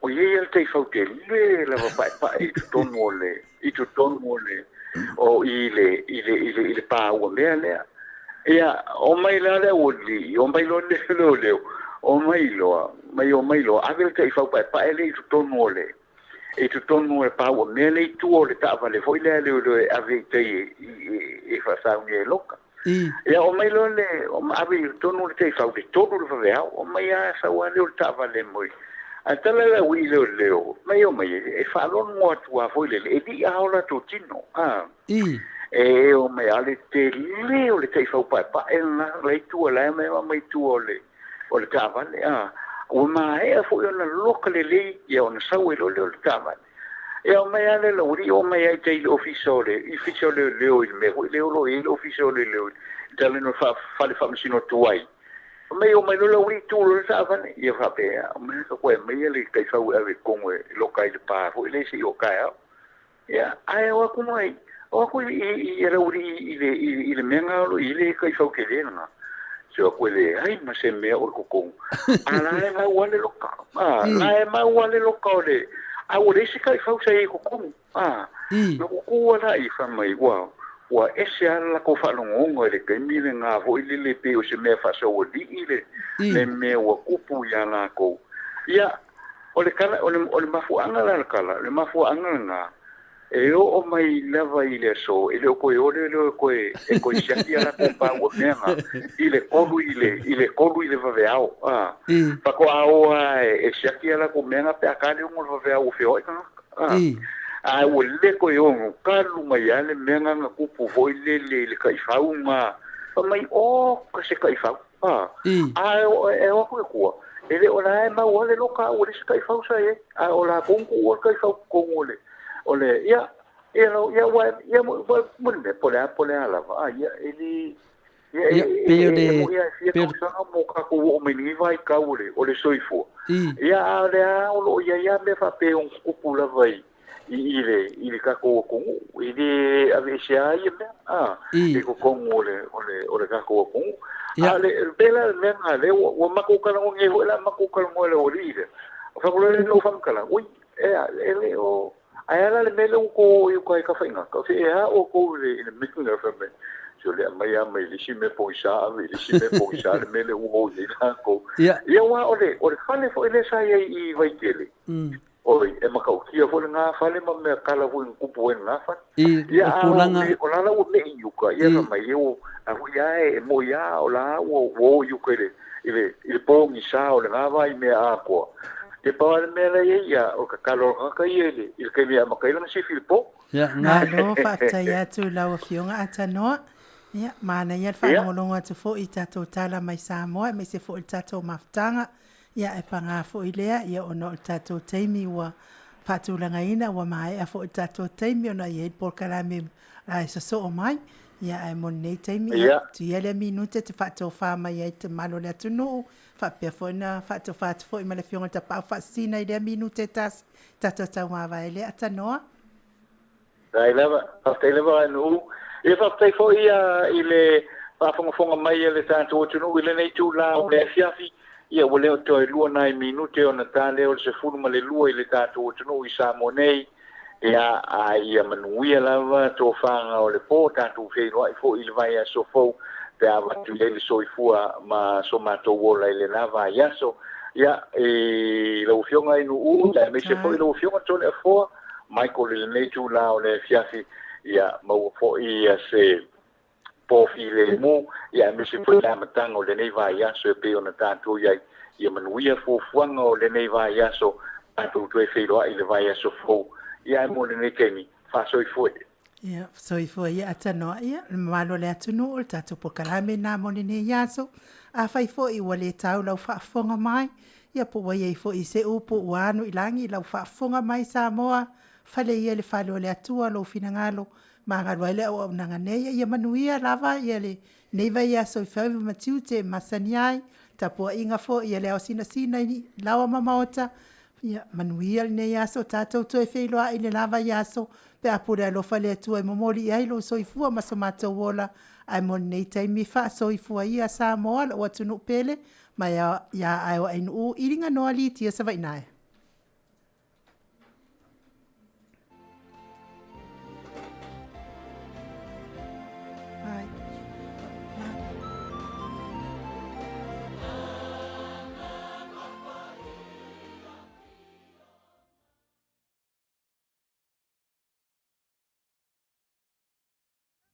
O i ai le taifau tele lava paepae i totonu o le i totonu o le o i le i le i le i le pa uamea lea. Ia omai la le aualii, omai loa le leoleo, omai loa, mai omai loa ave le taifau paepae lea i totonu o le i totonu o le pa uamea lea i tua o le taavale foi lea a leoleo e ave i tai e faasaunia e loka. Ia omai loa le ave i totonu le taifau i le 3 le vaveao, omai lava sau lava lea o le taavale mai. Ae tala le aualii i leoleo, mai omai e faalogo atu lava foi lele, e lii lava o latou tino. E omai a le tele o le taifau paepae lena la i tua, la e omai mai tua o le taavale. Ua maea foi ona loka lelei, ia ona sau ai loa lea o le taavale. Ia omai lava le aualii omai ai tai i le ofisa o le ofisa o leoleo i le mea foi lea o lo o i ai le ofisa o leoleo i tala ina fale faamasino tuai. Mai omai loa le aualii tu loa le taavale. Ia faapea, omai ka koe aumai le taifau e ave i totonu e loka ai le pa foi lea seia oo taeao. Ia, ae o atu mai, o atu i le aualii i le mea lena o lo o i ai le taifau tele lena. Se o atu e leai ma se mea o i totonu. A la e mau lava le loka. A, la e mau lava le loka o le, a ua leai se taifau sa i ai i totonu. A, na tutu lava la i fai mai, ua, ua ese lava le latou faalogologo i le taimi lena foi lele pei o se mea faasaualii le, le mea ua tupu ia latou. Ia, O le tala, o le, o le mafuaaga la le tala, o le mafuaaga lena, e oo mai lava i le aso, e le o toe o leoleo e toe, e toe siaki a latou pa uamea na, i le 3 i le, i le 3 i le vaveao, a. Faatoa o lava e siaki a latou mea na pe a ta le 6 le vaveao ua feoai tagata, a. Ae ua le toe ono talu mai lava le mea na na tupu foi lele i le taifau na, fai mai, oka se taifau. A, ae e o atu i tua, e le o la e mau lava le loka a ua leai se taifau sa i ai, a o latou na tuua le taifau i totonu o le, o le, ia, ia, ia, ua, ia, mo le mea, po o le a, po o le a lava, a, ia, e le, ia, Ia, pei o le, e moni lava e fia pei o le, tausaga mo tatou oo mai lenei vaitau o le, o le soifua, ia, a o lea lava o lo o i ai lava mea faapea e ono tutupu lava i, i le i le tatou atunuu, e le aveesea ai ia mea a i totonu o le o le o le tatou atunuu. A o le pei la o le mea lena lea ua ua matou talanoa nei foi la matou talanoa i le aualii lea, fai atu loa lea o lou faamatalaga, ui, e a, e le o, ae a la le mea lea ua outou o i uta i Tafaigata, o se e a outou i le i le mea lea fai mai, se o le aumai lava mai le isi mea pogisa ave i le isi mea pogisa le mea lea ua o i ai latou. Ia aua o le o le fale foi lea sa i ai i Vaitele, Oi, e matautia foi lena fale ma mea kala foi na tupu ai lena fale. I Ia, o a o tulaga le, o la la ua me'i i uka, ia fai mai, o, a foi a e moi a, o la ua ua o i uka i le, i le, i le pogisa o lena vai mea atoa. Ia pau lava le mea la e i ai, ia, o le tatalo a le tagata ia i le, i le taimi e amata ai lana sifi i le po. Ia, nga. Malo faafetai atu i lau Afioga Atanoa. Ia, manaia le faalogologo atu foi i tatou tala mai Samoa aemaise foi le tatou mafutaga. Ia, e pagā foi lea, ia, ona o le tatou taimi ua faatulagaina, ua maea foi le tatou taimi ona e i ai le polokalame e sosoo mai. Ia, ae mo lenei taimi, ia, tuia lea minute e te faatofa mai ai i le mamalu o le atunuu, faapea foi ona faatofa atu foi ma le Afioga i le Tapaau Faasisina i lea minute e tasi, tatou taumavae lea. Tanoa. Faafetai lava, faafetai lava Nuu. Ia faafetai foi i le faafogafoga mai a le tatou atunuu i lenei itula o le afiafi. Ia ua le o toe 2 nai minute ona ta lea o le 12 i le tatou atunuu i Samoa nei. Ia, a ia manuia lava tofaga o le po, tatou feiloai foi i le vaiaso fou pe a avatu i ai le soifua ma so matou ola i lena vaiaso. Ia, i lau Afioga i Nuu, aemaise foi lau Afioga Toleafoa, Michael i lenei itula o le afiafi, ia maua foi se po filemu, ia aemaise foi le amataga o lenei vaiaso e pei ona tatou i ai. Ia manuia fuafuaga o lenei vaiaso, tatou toe feiloai i le vaiaso fou. Ia ae mo lenei taimi, faasoifua ia. Ia, soifua ia Atanoa, ia, le mamalu o le atunuu, o le tatou polokalame lena mo lenei aso. Afai foi ua le tau lau faafofoga mai, ia po ua i ai foi se upu ua anu i lagi i lau faafofoga mai Samoa, fale ia i le fale o le Atua lou finagalo, magalo ai le auaunaga nei, ia manuia lava ia lenei vaiaso i faiva ma tiute e masani ai, tapuaiga foi a le ao sinasina i laoa ma maota, Ia, manuia lenei aso, tatou toe feiloai i le la vaiaso pe a pule alofa le Atua e momoli i ai lou soifua ma so matou ola, ae mo lenei taimi, faasoifua ia Samoa lou atunuu pele, ma ia ae o Ainuu, iliga noa Litia Savainae.